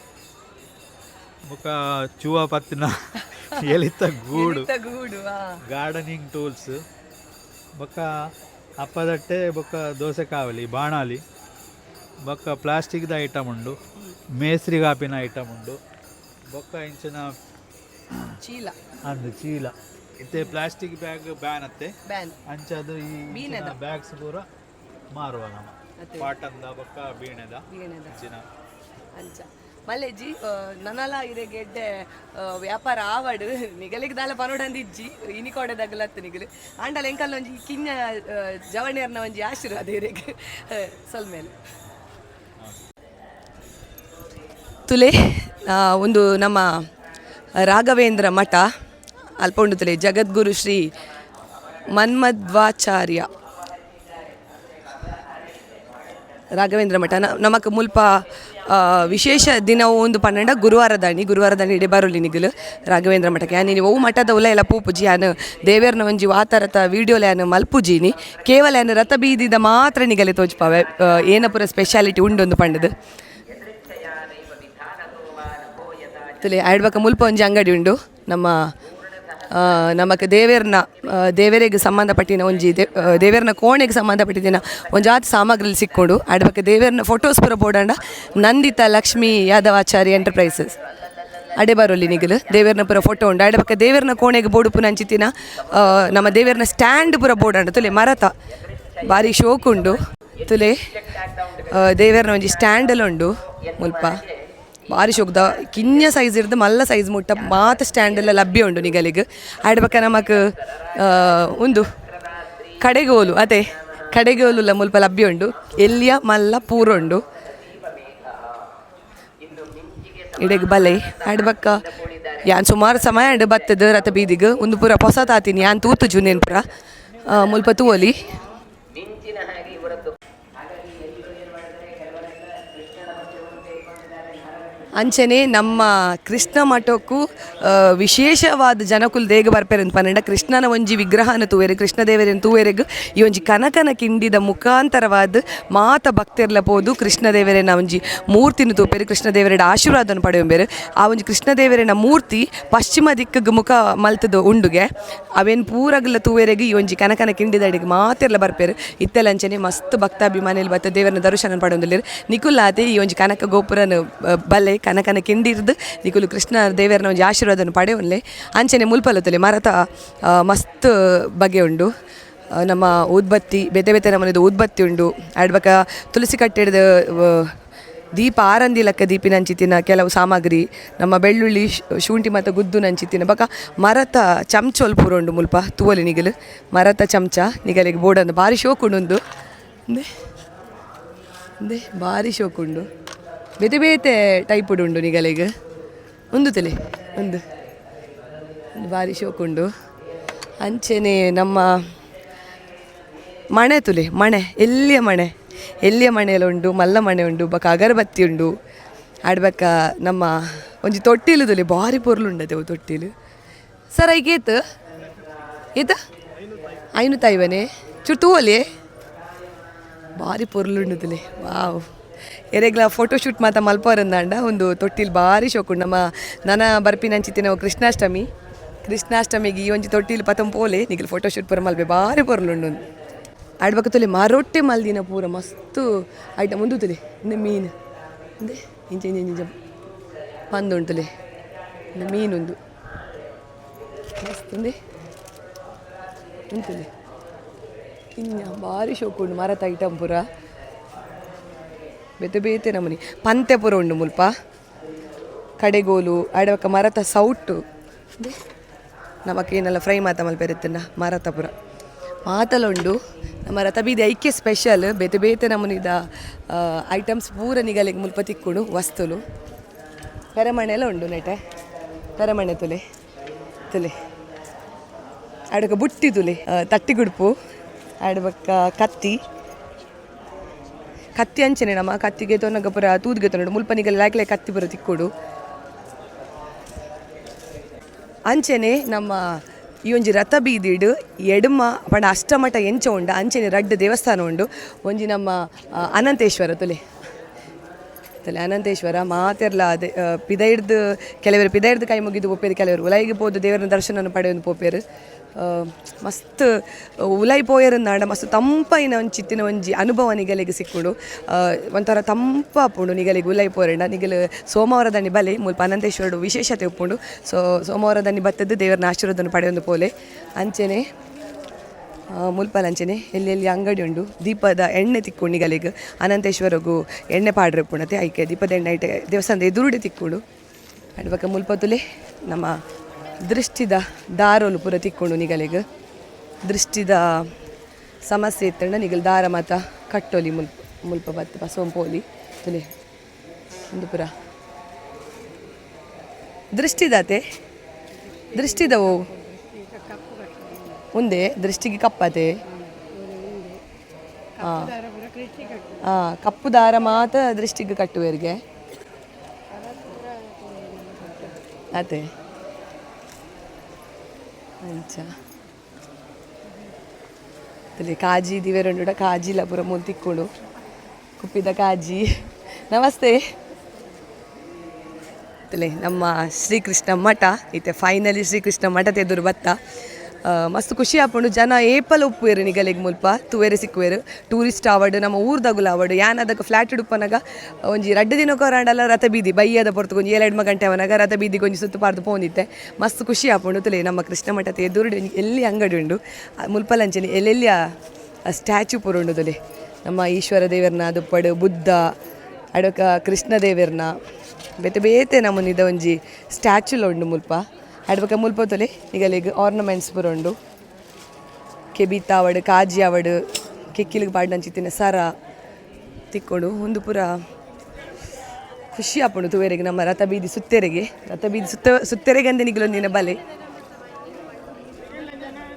ಬೊಕ್ಕ ಚೂವ ಪತ್ತಿನ ಎಲಿತ ಗೂಡು. ಎಲಿತ ಗೂಡು. ಗಾರ್ಡನಿಂಗ್ ಟೂಲ್ಸ್ ಬೊಕ್ಕ ಅಪ್ಪದಟ್ಟೆ ಬೊಕ್ಕ ದೋಸೆ ಕಾವಲಿ ಬಾಣಾಲಿ ಬೊಕ್ಕ ಪ್ಲಾಸ್ಟಿಕ್ದ ಐಟಮ್ ಉಂಡು, ಮೇಸ್ತ್ರಿ ಕಾಪಿನ ಐಟಮ್ ಉಂಡು. ಬೊಕ್ಕ ಇಂಚಿನ ಚೀಲ. ಅಂದು ಚೀಲ. ಇತ್ತೆ plastic bag ban ಅತ್ತೆ. ಬ್ಯಾನ್. ಅಂಚದು ಈ ಬ್ಯಾಗ್ಸ್ ಪೂರ ಮಾರುವ ನಮ್ಮ ಕಾಟನ್ದ ಬೊಕ್ಕ ಬೀಣೆದ. ಬೀಣೆದ. ಇಂಚಿನ. ಅಂಚ ಮಲ್ಲೆಜ್ಜಿ ನನಲ ಇರೆಗೆ ಎಡ್ಡೆ ವ್ಯಾಪಾರ ಆವಡ್. ನಿಗಲಿಗೆ ದಾಲ ಪನೋಡಂದಿಜ್ಜಿ ಇನಿ ಕೋಡೆದಾಗಲತ್ತು ನಿಗಲು ಆಂಡಲ ಎಂಕಲ್ ಒಂಜಿ ಕಿನ್ನ ಜವಣಿಯರ್ನ ಒಂಜಿ ಆಶೀರ್ವಾದ ಇರೆಗೆ ಸೊಲ್ಮೇಲೆ ತುಲೆ. ಒಂದು ನಮ್ಮ ರಾಘವೇಂದ್ರ ಮಠ ಅಲ್ಪ ಉಂಡು ತುಲೆ. ಜಗದ್ಗುರು ಶ್ರೀ ಮನ್ಮಧ್ವಾಚಾರ್ಯ ರಾಘವೇಂದ್ರ ಮಠ. ನಮಕ್ ಮುಲ್ಪ ವಿಶೇಷ ದಿನ ಒಂದು 12 ಗುರುವಾರದಾಣಿ. ಗುರುವಾರದಾಣಿ ಇಡೆ ಬರೋಲಿ ನಿಗಲು ರಾಘವೇಂದ್ರ ಮಠಕ್ಕೆ. ಯಾನ್ ಇನಿ ಒವು ಮಠದ ಉಲ ಎಲ್ಲ ಪೂಪುಜಿ. ಯಾನ್ ದೇವೇರ್ನ ಒಂಜಿ ವಾತರತ ವೀಡಿಯೋಲ ಯಾನ್ ಮಲ್ಪುಜೀನಿ. ಕೇವಲ ಯಾನ್ ರಥ ಬೀದಿದ ಮಾತ್ರ ನಿಗಲೆ ತೋಜ್ಪಾವೆ ಏನಪುರ ಸ್ಪೆಷಾಲಿಟಿ ಉಂಡೊಂದು ಪಂಡದು ತುಲೆ. ಆಡ್ಬಕ ಮುಲ್ಪ ಒಂಜಿ ಅಂಗಡಿ ಉಂಡು. ನಮ್ಮ ನಮಕ್ ದೇವೇರ್ನ ದೇವರಿಗೆ ಸಂಬಂಧಪಟ್ಟಿನ ಒಂಜಿ ದೇವೇರ್ನ ಕೋಣೆಗೆ ಸಂಬಂಧಪಟ್ಟಿನ ಒಂಜಾತ್ ಸಾಮಗ್ರಿ ಸಿಕ್ಕೊಂಡು. ಆಡ್ಬಕ ದೇವೇರ್ನ ಫೋಟೋಸ್ ಪೂರ ಬೋಡಂಡ ನಂದಿತಾ ಲಕ್ಷ್ಮೀ ಯಾದವಾಚಾರಿ ಎಂಟರ್ಪ್ರೈಸಸ್ ಅಡೆ ಬರೋಲಿ ನಿಗಲು. ದೇವೇರ್ನ ಪೂರ ಫೋಟೋ ಉಂಡು. ಆಡ್ಬಕ ದೇವೇರ್ನ ಕೋಣೆಗೆ ಬೋಡು ಪುನ ಅಂಚಿತ್ತಿನ ನಮ್ಮ ದೇವೇರ್ನ ಸ್ಟ್ಯಾಂಡ್ ಪೂರ ಬೋಡಂಡ ತುಲೆ. ಮರತ ಬಾರಿ ಶೋಕ್ ಉಂಡು ತುಲೆ. ದೇವೇರ್ನ ಒಂಜಿ ಸ್ಟ್ಯಾಂಡ್ ಉಂಡು ಮುಲ್ಪ. ಬಾರಿ ಶೋಕ್ದ ಕಿನ್ಯ ಸೈಜ್ ಇರ್ದು ಮಲ್ಲ ಸೈಜ್ ಮುಟ್ಟ ಮಾತ ಸ್ಟ್ಯಾಂಡ್ ಎಲ್ಲ ಲಭ್ಯ ಉಂಡು ನಿಗಲಿಗ್. ಆಡ್ಬಕ ನಮಕ್ ಉಂದು ಕಡೆಗೋಲು ಅದೇ ಕಡೆಗೋಲುಲ ಮುಲ್ಪ ಲಭ್ಯ ಉಂಡು. ಎಲ್ಲಿಯ ಮಲ್ಲ ಪೂರ ಉಂಡು. ಇಡೆಗ್ ಬಲೆ ಆಡ್ಬಕ್ಕ. ಯಾನ್ ಸುಮಾರು ಸಮಯ ಉಂಡು ಬತ್ತದ ರಥ ಬೀದಿಗ್. ಒಂದು ಪೂರ ಪೊಸ ತಾತೀನಿ ಯಾನ್ ತೂತು ಜುನೇನ್ ಪೂರ ಮುಲ್ಪ ತೂವೊಲಿ. ಅಂಚನೆ ನಮ್ಮ ಕೃಷ್ಣ ಮಠಕ್ಕೂ ವಿಶೇಷವಾದ ಜನಕುಲು ದೇಗ ಬರ್ಪೆರ್ ಪನ್ನಂಡ ಕೃಷ್ಣನ ಒಂಜಿ ವಿಗ್ರಹನ ತೂವೆರ್, ಕೃಷ್ಣ ದೇವರನ್ ತೂವೆರೆಗ್ ಈ ಒಂಜಿ ಕನಕನ ಕಿಂಡಿದ ಮುಖಾಂತರವಾದ ಮಾತ ಭಕ್ತೆರ್ಲ ಪೋದು ಕೃಷ್ಣ ದೇವರೆನ ಒಂಜಿ ಮೂರ್ತಿನ ತೂಪೆರ್, ಕೃಷ್ಣ ದೇವರೆಡ ಆಶೀರ್ವಾದನ ಪಡೆಯೊಂಬೆರ್. ಆ ಒಂಜಿ ಕೃಷ್ಣ ದೇವರೆನ ಮೂರ್ತಿ ಪಶ್ಚಿಮ ದಿಕ್ಕಗ್ ಮುಖ ಮಲ್ತದ ಉಂಡುಗೆ. ಅವೇನ್ ಪೂರಗ್ಲ ತೂವೆರೆಗ್ ಈ ಒಂಜಿ ಕನಕನ ಕಿಂಡಿದಡಿಗೆ ಮಾತೆರ್ಲ ಬರ್ಪೆರ್. ಇತ್ತೆಲ ಅಂಚನೆ ಮಸ್ತ್ ಭಕ್ತಾಭಿಮಾನಿಲು ಬತ್ತ ದೇವರನ ದರ್ಶನ ಪಡೆಯೊಂದುಲ್ಲೆರ್. ನಿಕುಲಾತೆ ಈ ಒಂಜಿ ಕನಕ ಗೋಪುರನ ಬಲೆ ಕನಕನ ಕಿಂಡಿರ್ದು ನಿಕುಲು ಕೃಷ್ಣ ದೇವರನ ಒಂಜಿ ಆಶೀರ್ವಾದನ ಪಡೆಯೊನ್ಲೆ. ಅಂಚನೆ ಮುಲ್ಪಲತಲೆ ಮರತ ಮಸ್ತ್ ಬಗೆ ಉಂಡು. ನಮ್ಮ ಊದ್ಬತ್ತಿ ಬೇತೆ ಬೇತೆ ನಮೂನೆದ ಊದ್ಬತ್ತಿ ಉಂಡು. ಆಡ್ಬಕ ತುಳಸಿ ಕಟ್ಟೆಡ್ದು ದೀಪ ಆರಂದಿ ಲಕ್ಕ ದೀಪಿನಂಚಿತ್ತಿನ ಕೆಲವು ಸಾಮಗ್ರಿ, ನಮ್ಮ ಬೆಳ್ಳುಳ್ಳಿ ಶುಂಠಿ ಮತ್ತು ಗುದ್ದು ನಂಚಿತ್ತಿನ ಬಕ ಮರತ ಚಮಚೋಲ್ ಪೂರ ಉಂಡು ಮುಲ್ಪ ತೂವೊಲಿ ನಿಗಲು. ಮರತ ಚಮಚ ನಿಗಲಿಗೆ ಬೋಡಂದು ಬಾರಿ ಶೋಕುಂಡು ಉಂದು. ಉಂದೆ ಉಂದೆ ಬಾರಿ ಶೋಕುಂಡು, ಬೇತೆ ಬೇತೆ ಟೈಪುಡು ಉಂಡು ನಿಗಲಿಗೆ. ಉಂದು ತಲೆ ಉಂದು ಉಂದು ಬಾರಿ ಶೋಕುಂಡು. ಅಂಚೆನೆ ನಮ್ಮ ಮಣೆ ತುಲೆ, ಮಣೆ ಎಲ್ಲಿಯ ಮಣೆ, ಎಲ್ಲಿಯ ಮಣೆಯಲ್ಲ ಉಂಡು, ಮಲ್ಲ ಮಣೆ ಉಂಡು, ಬೊಕ ಅಗರಬತ್ತಿ ಉಂಡು. ಆಡ್ಬಕ ನಮ್ಮ ಒಂಜಿ ತೊಟ್ಟಿಲು ತುಲೆ ಬಾರಿ ಪೊರ್ಲು ಉಂಡತೆ ಅವು ತೊಟ್ಟಿಲು. ಸರ್ ಐಕ್ ಏತ್ ಏತ? 550. ಚೂರು ತೂವೊಲಿ, ಬಾರಿ ಪೊರ್ಲುಂಡು ತುಲೆ. ವಾವ್, ಎರೆಗ್ಲ ಫೋಟೋ ಶೂಟ್ ಮಾತ ಮಲ್ಪವರಂದಾಂಡ ಒಂದು ತೊಟ್ಟಿಲು ಬಾರಿ ಶೋಕುಂಡು. ನಮ್ಮ ನನ ಬರ್ಪಿನಂಚಿತ್ತಿನ ಕೃಷ್ಣಾಷ್ಟಮಿ, ಕೃಷ್ಣಾಷ್ಟಮಿಗೆ ಈ ಒಂಜಿ ತೊಟ್ಟಿಲು ಪತಂ ಪೋಲೆ ನಿಗಲ್ ಫೋಟೋ ಶೂಟ್ ಪೂರ ಮಲ್ಪೆ, ಬಾರಿ ಪೊರ್ಲುಂಡು. ಆಡ್ಬಕ ತುಲೆ ಮರೊಟ್ಟೆ ಮಲ್ದಿನ ಪೂರ ಮಸ್ತ್ ಐಟಮ್ ಉಂದು ತುಲೆ. ಇಂದು ಮೀನು ಇಂದೆ ಇಂಚ ಇಂಚ ಇಂಚ ಪಂದುಂಟುಲೆ. ಇಂದು ಮೀನುಂದು ಮಸ್ತ್ ಉಂದೆ ಉಂತುಲೆ. ಕಿನ್ಯ ಬಾರಿ ಶೋಕುಂಡು ಮರತ ಐಟಮ್ ಪೂರ ಬೇತೆ ಬೇತೆ ನಮೂನಿ. ಪಂತೆ ಪೂರ ಉಂಡು ಮುಲ್ಪ, ಕಡೆಗೋಲು ಆಡಬಕ ಮರತ ಸೌಟು. ನಮಕ್ ಏನೆಲ್ಲ ಫ್ರೈ ಮಾತ ಮಲ್ಪೆರೆತ್ತನ್ನ ಮರತ ಪೂರ ಮಾತಲ ಉಂಡು. ನಮ್ಮ ರಥ ಬೀದಿ ಐಕೆ ಸ್ಪೆಷಲ್ ಬೇತೆ ಬೇತೆ ನಮೂನಿದ ಐಟಮ್ಸ್ ಪೂರ ನಿಗಲಿಗೆ ಮುಲ್ಪ ತಿಕ್ಕುಂಡು ವಸ್ತುಲು. ಪೆರಮಣೆಲ್ಲ ಉಂಡು ನೆಟೆ, ಪೆರಮಣೆ ತುಲೆ ತುಲೆ. ಆಡಕ ಬುಟ್ಟಿ ತುಲೆ, ತಟ್ಟಿ ಗುಡ್ಪು. ಆಡಬಕ್ಕ ಕತ್ತಿ, ಕತ್ತಿ ಅಂಚನೆ ನಮ್ಮ ಕತ್ತಿಗೆ ತೊನಗ ಪೂರ ತೂದುಗೆ ತೊನಡು ಮುಲ್ಪ ನಿಗಲ ಲಾಯ್ಕ್ ಕತ್ತಿ ಪೂರ ತಿಕ್ಕೊಡು. ಅಂಚನೆ ನಮ್ಮ ಈ ಒಂಜಿ ರಥ ಬೀದಿಡ್ ಎಡ್ಮ ಪಂಡ ಅಷ್ಟಮಠ ಎಂಚ ಉಂಡು ಅಂಚನೆ ರಡ್ಡ್ ದೇವಸ್ಥಾನ ಉಂಡು. ಒಂಜಿ ನಮ್ಮ ಅನಂತೇಶ್ವರ ತುಲೆ ತುಲೆ, ಅನಂತೇಶ್ವರ ಮಾತೆರ್ಲ ಅದೇ ಪಿದೈಡ್ದು ಕೆಲವರು ಪಿದೈಡ್ದು ಕೈ ಮುಗಿದು ಪೋಪೇರು, ಕೆಲವರು ಉಲೈಗೆ ಪೋದು ದೇವರನ ದರ್ಶನ ಪಡೆಯೊಂದು ಪೋಪೇರು. ಮಸ್ತ್ ಉಲೈ ಪೋಯೆರಂದಾಂಡ ಮಸ್ತ್ ತಂಪೈನ ಒಂಚಿತ್ತಿನ ಒಂಜಿ ಅನುಭವ ನಿಗಲಿಗೆ ಸಿಕ್ಕುಂಡು. ಒಂಥರ ತಂಪಾಪುಂಡು ನಿಗಲಿಗೆ ಉಲೈ ಪೋರೆಂಡ. ನಿಗಲು ಸೋಮವಾರದಾನಿ ಬಲೆ, ಮುಲ್ಪ ಅನಂತೇಶ್ವರಡು ವಿಶೇಷತೆ ಉಪ್ಪುಂಡು. ಸೊ ಸೋಮವಾರದಾನಿ ಬತ್ತದ್ದು ದೇವರನ ಆಶೀರ್ವಾದನ ಪಡೆಯೊಂದು ಪೋಲೆ. ಅಂಚನೆ ಮುಲ್ಪಲ ಅಂಚನೆ ಎಲ್ಲೆಲ್ಲಿ ಅಂಗಡಿ ಉಂಡು. ದೀಪದ ಎಣ್ಣೆ ತಿಕ್ಕು ನಿಗಲಿಗೆ, ಅನಂತೇಶ್ವರಗು ಎಣ್ಣೆ ಪಾಡ್ರೆ ಉಪ್ಪುಂಡತೆ, ಐಕೆ ದೀಪದ ಎಣ್ಣೆ ಐಟೆ ದೇವಸ್ಥಾನದ ಎದುರುಡೆ ತಿಕ್ಕುಂಡು. ಅಡ್ಬಕ ಮುಲ್ಪತುಲೆ ನಮ್ಮ ದೃಷ್ಟಿದ ದಾರೋಲು ಪೂರ ತಿಕ್ಕೊಂಡು ನಿಗಲಿಗೆ. ದೃಷ್ಟಿದ ಸಮಸ್ಯೆ ಇತ್ತಂಡ ನಿಗಲ್ ದಾರ ಮಾತ ಕಟ್ಟೊಲಿ ಮುಲ್ಪ, ಮುಲ್ಪ ಬತ್ತು ಬಸವಂಪೋಲಿ ತುಲೆ. ಒಂದು ಪೂರ ದೃಷ್ಟಿದಾತೆ ದೃಷ್ಟಿದವು ಒಂದೇ ದೃಷ್ಟಿಗೆ ಕಪ್ಪತೆ. ಹಾಂ ಹಾಂ, ಕಪ್ಪು ದಾರ ಮಾತ್ರ ದೃಷ್ಟಿಗೆ ಕಟ್ಟುವರಿಗೆ ಅದೇ. ಅಂಚ ಅಲ್ಲಿ ಕಾಜಿ ದಿವೇರಂಡುಡ ಕಾಜಿಲ ಪೂರ ಮೂಲು ತಿಕ್ಕುಂಡು, ಕುಪ್ಪಿದ ಕಾಜಿ. ನಮಸ್ತೆ. ತಲೆ ನಮ್ಮ ಶ್ರೀಕೃಷ್ಣ ಮಠ ಇತ್ತೆ ಫೈನಲಿ ಶ್ರೀಕೃಷ್ಣ ಮಠ ಎದುರು ಬತ್ತ. ಮಸ್ತ್ ಖುಷಿ ಆಪುಂಡು. ಜನ ಏಪಲ ಉಪ್ಪುವೆರು ನಿಗಲಿಗೆ ಮುಲ್ಪ ತೂವೆರೆ ಸಿಕ್ಕುವೆರು. ಟೂರಿಸ್ಟ್ ಆವಡ್ ನಮ್ಮ ಊರ್ದಗುಲ ಆವಡ್, ಯಾನ್ ಅದಕ್ಕೆ ಫ್ಲಾಟ್ ಉಪ್ಪನಗ ಒಂಜಿ ರಡ್ಡ್ ದಿನಕ್ಕೆ ರಥ ಬೀದಿ ಬಯ್ಯದ ಪೊರ್ತುಗು ಒಂಜಿ ಏಳೆಡ್ಮ ಗಂಟೆ ಅವನಾಗ ರಥ ಬೀದಿಗೆ ಒಂಜಿ ಸುತ್ತು ಪಾರ್ದು ಪೋಂದಿತ್ತೆ. ಮಸ್ತ್ ಖುಷಿ ಆಪುಂಡು. ತುಲೆ ನಮ್ಮ ಕೃಷ್ಣ ಮಠದ ಎದುರು ಎಲ್ಲಿ ಅಂಗಡಿ ಉಂಡು ಮುಲ್ಪಲಂಚನೆ ಎಲ್ಲೆಲ್ಲಿ ಸ್ಟ್ಯಾಚು ಪೂರ ಉಂಡು. ತುಲೆ ನಮ್ಮ ಈಶ್ವರ ದೇವರ್ನ ದುಪ್ಪಡು, ಬುದ್ಧ ಅಡಕ ಕೃಷ್ಣ ದೇವರ್ನ ಬೇತೆ ಬೇತೆ ನಮೂನಿದ ಒಂಜಿ ಸ್ಟ್ಯಾಚುಲ ಉಂಡು ಮುಲ್ಪ. ಅಡ್ಬಕ ಮುಲ್ಪ ತೊಲೆ ನಿಗಲಿಗ್ ಆರ್ನಮೆಂಟ್ಸ್ ಪೂರ ಉಂಡು. ಕೆಬಿತ ಆವಡ್ ಕಾಜಿ ಆವಡ್ ಕೆಕ್ಕಿಲಿಗೆ ಪಾಡ್ನಂಚಿತ್ತಿನ ಸರ ತಿಕ್ಕೊಂಡು. ಒಂದು ಪೂರ ಖುಷಿ ಆಪುಂಡು ತೂವೆರೆಗ್ ನಮ್ಮ ರಥ ಬೀದಿ ಸುತ್ತೆರೆಗೆ. ರಥ ಬೀದಿ ಸುತ್ತ ಸುತ್ತೆರೆಗೆ ಅಂದೆ ನಿಗಲೊಂದಿನ ಬಲೆ.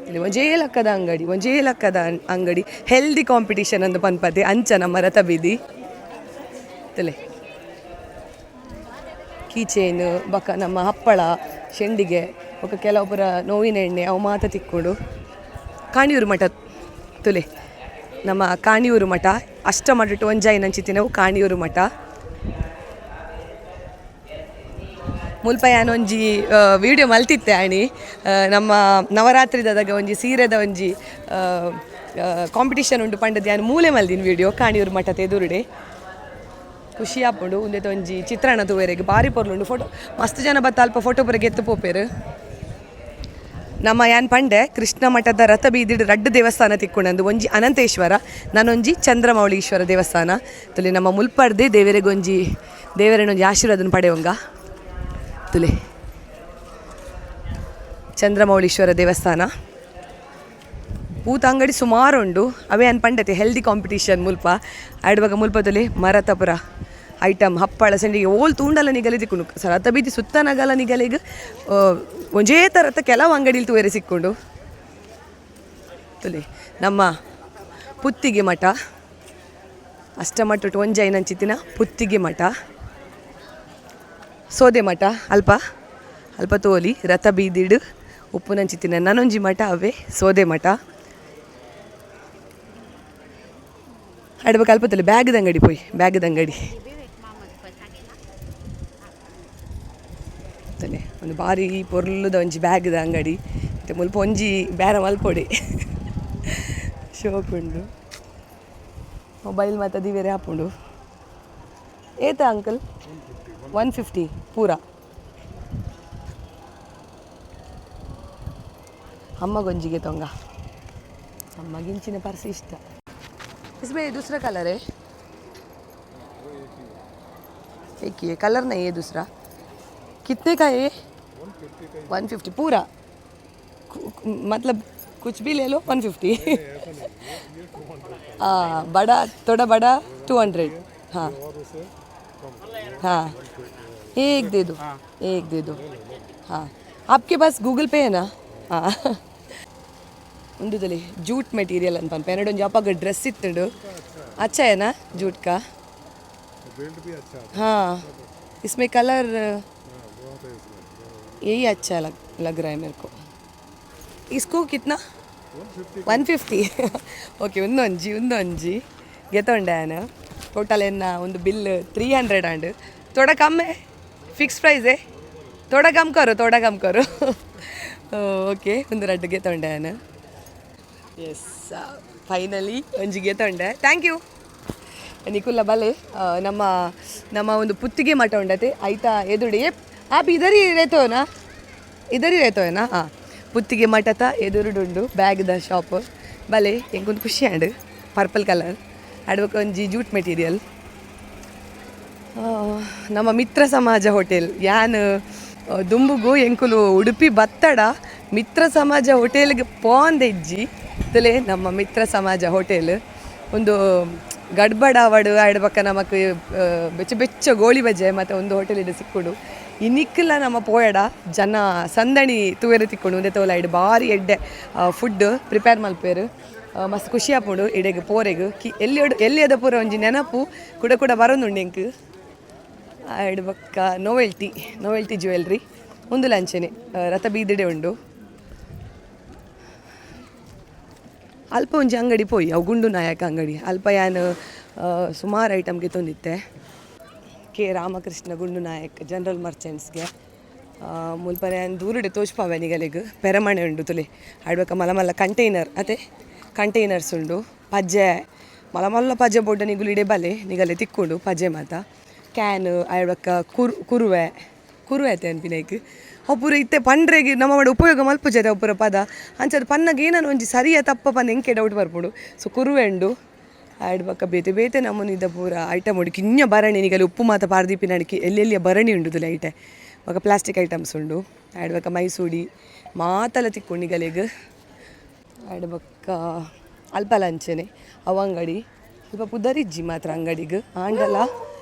ಇಲ್ಲಿ ಒಂಜೇ ಲಕ್ಕದ ಅಂಗಡಿ, ಒಂಜೇ ಲಕ್ಕದ ಅಂಗಡಿ. ಹೆಲ್ದಿ ಕಾಂಪಿಟಿಷನ್ ಅಂದು ಪನ್ಪತೆ ಅಂಚ ನಮ್ಮ ರಥ ಬೀದಿ. ತಲೆ ಕೀ ಚೈನ್ ಬೊಕ ನಮ್ಮ ಹಪ್ಪಳ, ಶೆಂಡಿಗೆ, ಬೊಕ ಕೆಲವು ಪೂರ ನೋವಿನ ಎಣ್ಣೆ ಅವು ಮಾತ ತಿಕ್ಕೊಂಡು. ಕಾಣಿಯೂರು ಮಠ ತುಲೆ, ನಮ್ಮ ಕಾಣಿಯೂರು ಮಠ. ಅಷ್ಟಮಠಟ್ ಒಂಜಾಯಿನಂಚಿತ್ತಿನವು ಕಾಣಿಯೂರು ಮಠ. ಮುಲ್ಪ ಯಾನ್ ಒಂಜಿ ವಿಡಿಯೋ ಮಲ್ತಿತ್ತೆ ಆಣಿ. ನಮ್ಮ ನವರಾತ್ರಿದಾಗ ಒಂಜಿ ಸೀರೆದ ಒಂಜಿ ಕಾಂಪಿಟಿಷನ್ ಉಂಟು ಪಂಡದ್ ಯಾನ್ ಮೂಲೆ ಮಲ್ದಿನ ವಿಡಿಯೋ ಕಾಣಿಯೂರು ಮಠ ಎದುರುಡೆ. ಖುಷಿ ಆಪುಂಡು. ಉಂದೆತ ಒಂಜಿ ಚಿತ್ರಣ ತೂವೆರೆಗ್ ಬಾರಿ ಪೊರ್ಲುಂಡು. ಫೋಟೋ ಮಸ್ತ್ ಜನ ಬತ್ತ ಅಲ್ಪ ಫೋಟೋ ಪೂರ ಗೆತ್ತು ಪೋಪೆರ್. ನಮ್ಮ ಯಾನ್ ಪಂಡೆ ಕೃಷ್ಣ ಮಠದ ರಥ ಬೀದಿಡ್ ರಡ್ಡ್ ದೇವಸ್ಥಾನ ತಿಕ್ಕುಂಡು. ಒಂಜಿ ಅನಂತೇಶ್ವರ, ನನೊಂಜಿ ಚಂದ್ರಮೌಳೀಶ್ವರ ದೇವಸ್ಥಾನ. ತುಲೆ ನಮ್ಮ ಮುಲ್ಪರ್ದೆ ದೇವೆರೆಗೊಂಜಿ ದೇವರೆನೊಂಜಿ ಆಶೀರ್ವಾದನ ಪಡೆಯೊಂಗ. ತುಲೆ ಚಂದ್ರಮೌಳೀಶ್ವರ ದೇವಸ್ಥಾನ. ಪೂತ ಅಂಗಡಿ ಸುಮಾರು ಉಂಡು. ಅವೇ ಅನ್ ಪಂಡತೆ ಹೆಲ್ದಿ ಕಾಂಪಿಟೇಷನ್ ಮುಲ್ಪ. ಆಡ್ವಾಗ ಮುಲ್ಪದಲ್ಲಿ ಮರತಪುರ ಐಟಮ್, ಹಪ್ಪಳ, ಸಂಡಿಗೆ ಓಲ್ ತೂಂಡಲ ನಿಗಲಿ ತಿಕ್ಕುಂಡು. ರಥ ಬೀದಿ ಸುತ್ತ ನಗಲ ನಿಗಲಿಗ್ ಒಂಜೇ ಥರತ ಕೆಲವು ಅಂಗಡಿಲಿ ತೂವೆರೆ ಸಿಕ್ಕೊಂಡು. ತುಲೆ ನಮ್ಮ ಪುತ್ತಿಗೆ ಮಠ. ಅಷ್ಟಮಠ ಒಂಜೈನಂಚಿತ್ತಿನ ಪುತ್ತಿಗೆ ಮಠ, ಸೋದೆ ಮಠ. ಅಲ್ಪ ಅಲ್ಪ ತೋಲಿ ರಥ ಬೀದಿಡು ಉಪ್ಪುನಂಚಿತ್ತಿನ ನನೊಂಜಿ ಮಠ ಅವೇ ಸೋದೆ ಮಠ. ಅಡ್ಬೇಕು ಅಲ್ಪತ್ತಲ್ಲಿ ಬ್ಯಾಗದ ಅಂಗಡಿ ಪೋಯ್, ಬ್ಯಾಗದ ಅಂಗಡಿ ತಲೆ ಒಂದು ಬಾರಿ ಪೊರ್ಲುದ ಒಂಜಿ ಬ್ಯಾಗದ ಅಂಗಡಿ. ಮತ್ತು ಮುಲ್ಪ ಒಂಜಿ ಬೇರ ಮಲ್ಪೊಡಿ ಶೋಕುಂಡು. ಮೊಬೈಲ್ ಮತ್ತು ದಿವೇರೆ ಆಪುಂಡು. ಏತ ಅಂಕಲ್? 150 ಪೂರ. ಅಮ್ಮಗೊಂಜಿಗೆ ತೊಂಗ, ಅಮ್ಮಗಿಂಚಿನ ಪರ್ಸ್ ಇಷ್ಟ. इसमें दूसरा कलर है, एक ही है, कलर नहीं है दूसरा. कितने का है ये? 150 पूरा. मतलब कुछ भी ले लो 150. हाँ, बड़ा, थोड़ा बड़ा 200. हाँ हाँ, एक दे दो, एक दे दो. हाँ, आपके पास गूगल पे है ना? हाँ. ಉಂದುದಲ್ಲಿ ಜೂಟ್ ಮೆಟೀರಿಯಲ್ ಅಂತ ಪನ್ಪ. ಒಂಜಿ ಅಪಗ ಡ್ರೆಸ್ ಇತ್ತುಂಡು. अच्छा है ना जूट का? बेल्ट भी अच्छा. हाँ, इसमें कलर यही अच्छा लग लग रहा है मेरे को. इसको कितना? 150. ಓಕೆ. ಒಂದೊಂಜಿ ಒಂದೊಂಜಿ ಗೆತೊಂಡೆ ಯಾನ್. ಟೋಟಲ್ ಎನ್ನ ಒಂದು ಬಿಲ್ 300 ಆಂಡ್. ಥೋಡಾ ಕಮ್ है? ಫಿಕ್ಸ್ ಪ್ರೈಸ್ है? ಥೋಡಾ ಕಮ್ ಕರೋ, ಥೋಡಾ ಕಮ್ ಕರೋ. ಓಕೆ, ಒಂದು ರಡ್ಡ್ ಗೆತೊಂಡೆ ಯಾನ್. ಎಸ್, ಫೈನಲಿ ಒಂಜಿ ಗೆತೊಂಡೆ. Thank you. ನಿಕುಲ್ಲ ಬಲೆ. ನಮ್ಮ ನಮ್ಮ ಒಂದು ಪುತ್ತಿಗೆ ಮಠ ಉಂಡತೆ, ಐತಾ ಎದುರುಡೆ. आप इधर ही रहते हो ना? इधर ही रहते हो ना? ಹಾಂ, ಪುತ್ತಿಗೆ ಮಠದ ಎದುರುಡುಂಡು ಬ್ಯಾಗ್ದ ಶಾಪ್. ಬಲೆ, ಎಂಕೊಂದು ಖುಷಿ ಆಂಡ್. ಪರ್ಪಲ್ ಕಲರ್ ಆಡ್ಬೇಕು ಒಂಜಿ ಜೂಟ್ ಮೆಟೀರಿಯಲ್. ನಮ್ಮ ಮಿತ್ರ ಸಮಾಜ ಹೋಟೆಲ್. ಯಾನ್ ದುಂಬುಗು ಎಂಕುಲು ಉಡುಪಿ ಬತ್ತಡ ಮಿತ್ರ ಸಮಾಜ ಹೋಟೆಲ್ಗೆ ಪೋಂದೆಜ್ಜಿ. ತುಲೆ ನಮ್ಮ ಮಿತ್ರ ಸಮಾಜ ಹೋಟೆಲ್. ಒಂದು ಗಡ್ಬಡ ಆವಡು ಆಡ್ಬಕ್ಕ ನಮಕ್ ಬೆಚ್ಚ ಬೆಚ್ಚ ಗೋಳಿ ಬಜೆ ಮತ್ತು ಒಂದು ಹೋಟೆಲ್ ಇದೆ ಸಿಕ್ಕುಡು. ಇನಿಕ್ಲ ನಮ್ಮ ಪೋಯಡ ಜನ ಸಂದಣಿ ತೂವೆರೆ ತಿಕ್ಕೊಂಡು. ಒಂದೇ ತೋಲ ಇಡು ಬಾರಿ ಎಡ್ಡೆ ಫುಡ್ ಪ್ರಿಪೇರ್ ಮಲ್ಪೇರು. ಮಸ್ತ್ ಖುಷಿ ಆಪುಂಡು ಇಡೆಗ್ ಪೋರೆಗ್. ಕಿ ಎಲ್ಲಿ ಎಲ್ಲಿ ಪೂರ ಒಂಜಿ ನೆನಪು ಕುಡ ಕುಡ ಬರೋದುಂಡು ಎಂಕ್. ಆಯ್ಡ್ ಬೊಕ್ಕ ನೋವೆಲ್ಟಿ, ನೋವೆಲ್ಟಿ ಜ್ಯುವೆಲ್ರಿ. ಒಂದು ಲಂಚನೆ ರಥ ಬೀದಿಡೆ ಉಂಡು. ಅಲ್ಪ ಒಂಜಿ ಅಂಗಡಿ ಪೋಯಿ, ಅವು ಗುಂಡು ನಾಯಕ ಅಂಗಡಿ. ಅಲ್ಪ ಯಾನ್ ಸುಮಾರು ಐಟಮ್ಗೆ ತೊಂದಿತ್ತೆ. ಕೆ ರಾಮಕೃಷ್ಣ ಗುಂಡು ನಾಯಕ್ ಜನರಲ್ ಮರ್ಚೆಂಟ್ಸ್ಗೆ. ಮುಲ್ಪನೆ ಯಾನ್ ದೂರುಡೆ ತೋಜ್ಪಾವೆ ನಿಗಲೆಗ್. ಪೆರಮಣೆ ಉಂಡು ತುಲೆ. ಆಡ್ಬಕ ಮಲ್ಲ ಮಲ್ಲ ಕಂಟೈನರ್ ಅತೆ, ಕಂಟೈನರ್ಸ್ ಉಂಡು. ಪಜ್ಜೆ, ಮಲ್ಲ ಮಲ್ಲ ಪಜ್ಜೆ ಬೋಡ್ಡ ನಿಗುಲು ಇಡೆ ಬಲೆ, ನಿಗಲೆ ತಿಕ್ಕುಂಡು ಪಜ್ಜೆ ಮಾತ. Can ಆಡ್ಬಕ ಕುರುವೆ, ಕುರುವೆ ಅತೆ ಅನ್ಪಿನೈಕ್. ಅವು ಪೂರ ಇತ್ತೆ ಪಂಡ್ರೆಗೆ ನಮ್ಮ ಮಾಡ ಉಪಯೋಗ ಮಲ್ಪುಜೆರೆ ಅವು ಪೂರ ಪದ. ಅಂಚದ ಪನ್ನಗ ಏನನ ಒಂಜಿ ಸರಿಯ ತಪ್ಪ ಪಂದ್ ಎಂಕೆ ಡೌಟ್ ಬರ್ಪುಂಡು. ಸೊ ಕುರುವೆ ಉಂಡು. ಆಯ್ಡ್ ಬೊಕ್ಕ ಬೇತೆ ಬೇತೆ ನಮೂನಿದ ಪೂರ ಐಟಮ್ ಉಂಡು. ಕಿನ್ಯ ಭರಣಿ, ನಿಗಲಿ ಉಪ್ಪು ಮಾತ ಪಾರ್ದೀಪಿನ ಅಡಿಕೆ ಎಲ್ಲೆಲ್ಲಿಯ ಭರಣಿ ಉಂಡು ಐಟೆ. ಬೊಕ ಪ್ಲಾಸ್ಟಿಕ್ ಐಟಮ್ಸ್ ಉಂಡು. ಆಯ್ಡ್ ಬೊಕ್ಕ ಮೈಸೂಡಿ ಮಾತಲ ತಿಕ್ಕುಂಡು ನಿಗಲೆಗ್. ಆಯ್ಡ್ ಬೊಕ್ಕ ಅಲ್ಪ ಲಂಚನೆ ಅವು ಅಂಗಡಿ. ಅಲ್ಪ ಪುದರಿಜ್ಜಿ ಮಾತ್ರ ಅಂಗಡಿಗ್. ಆಂಡಲ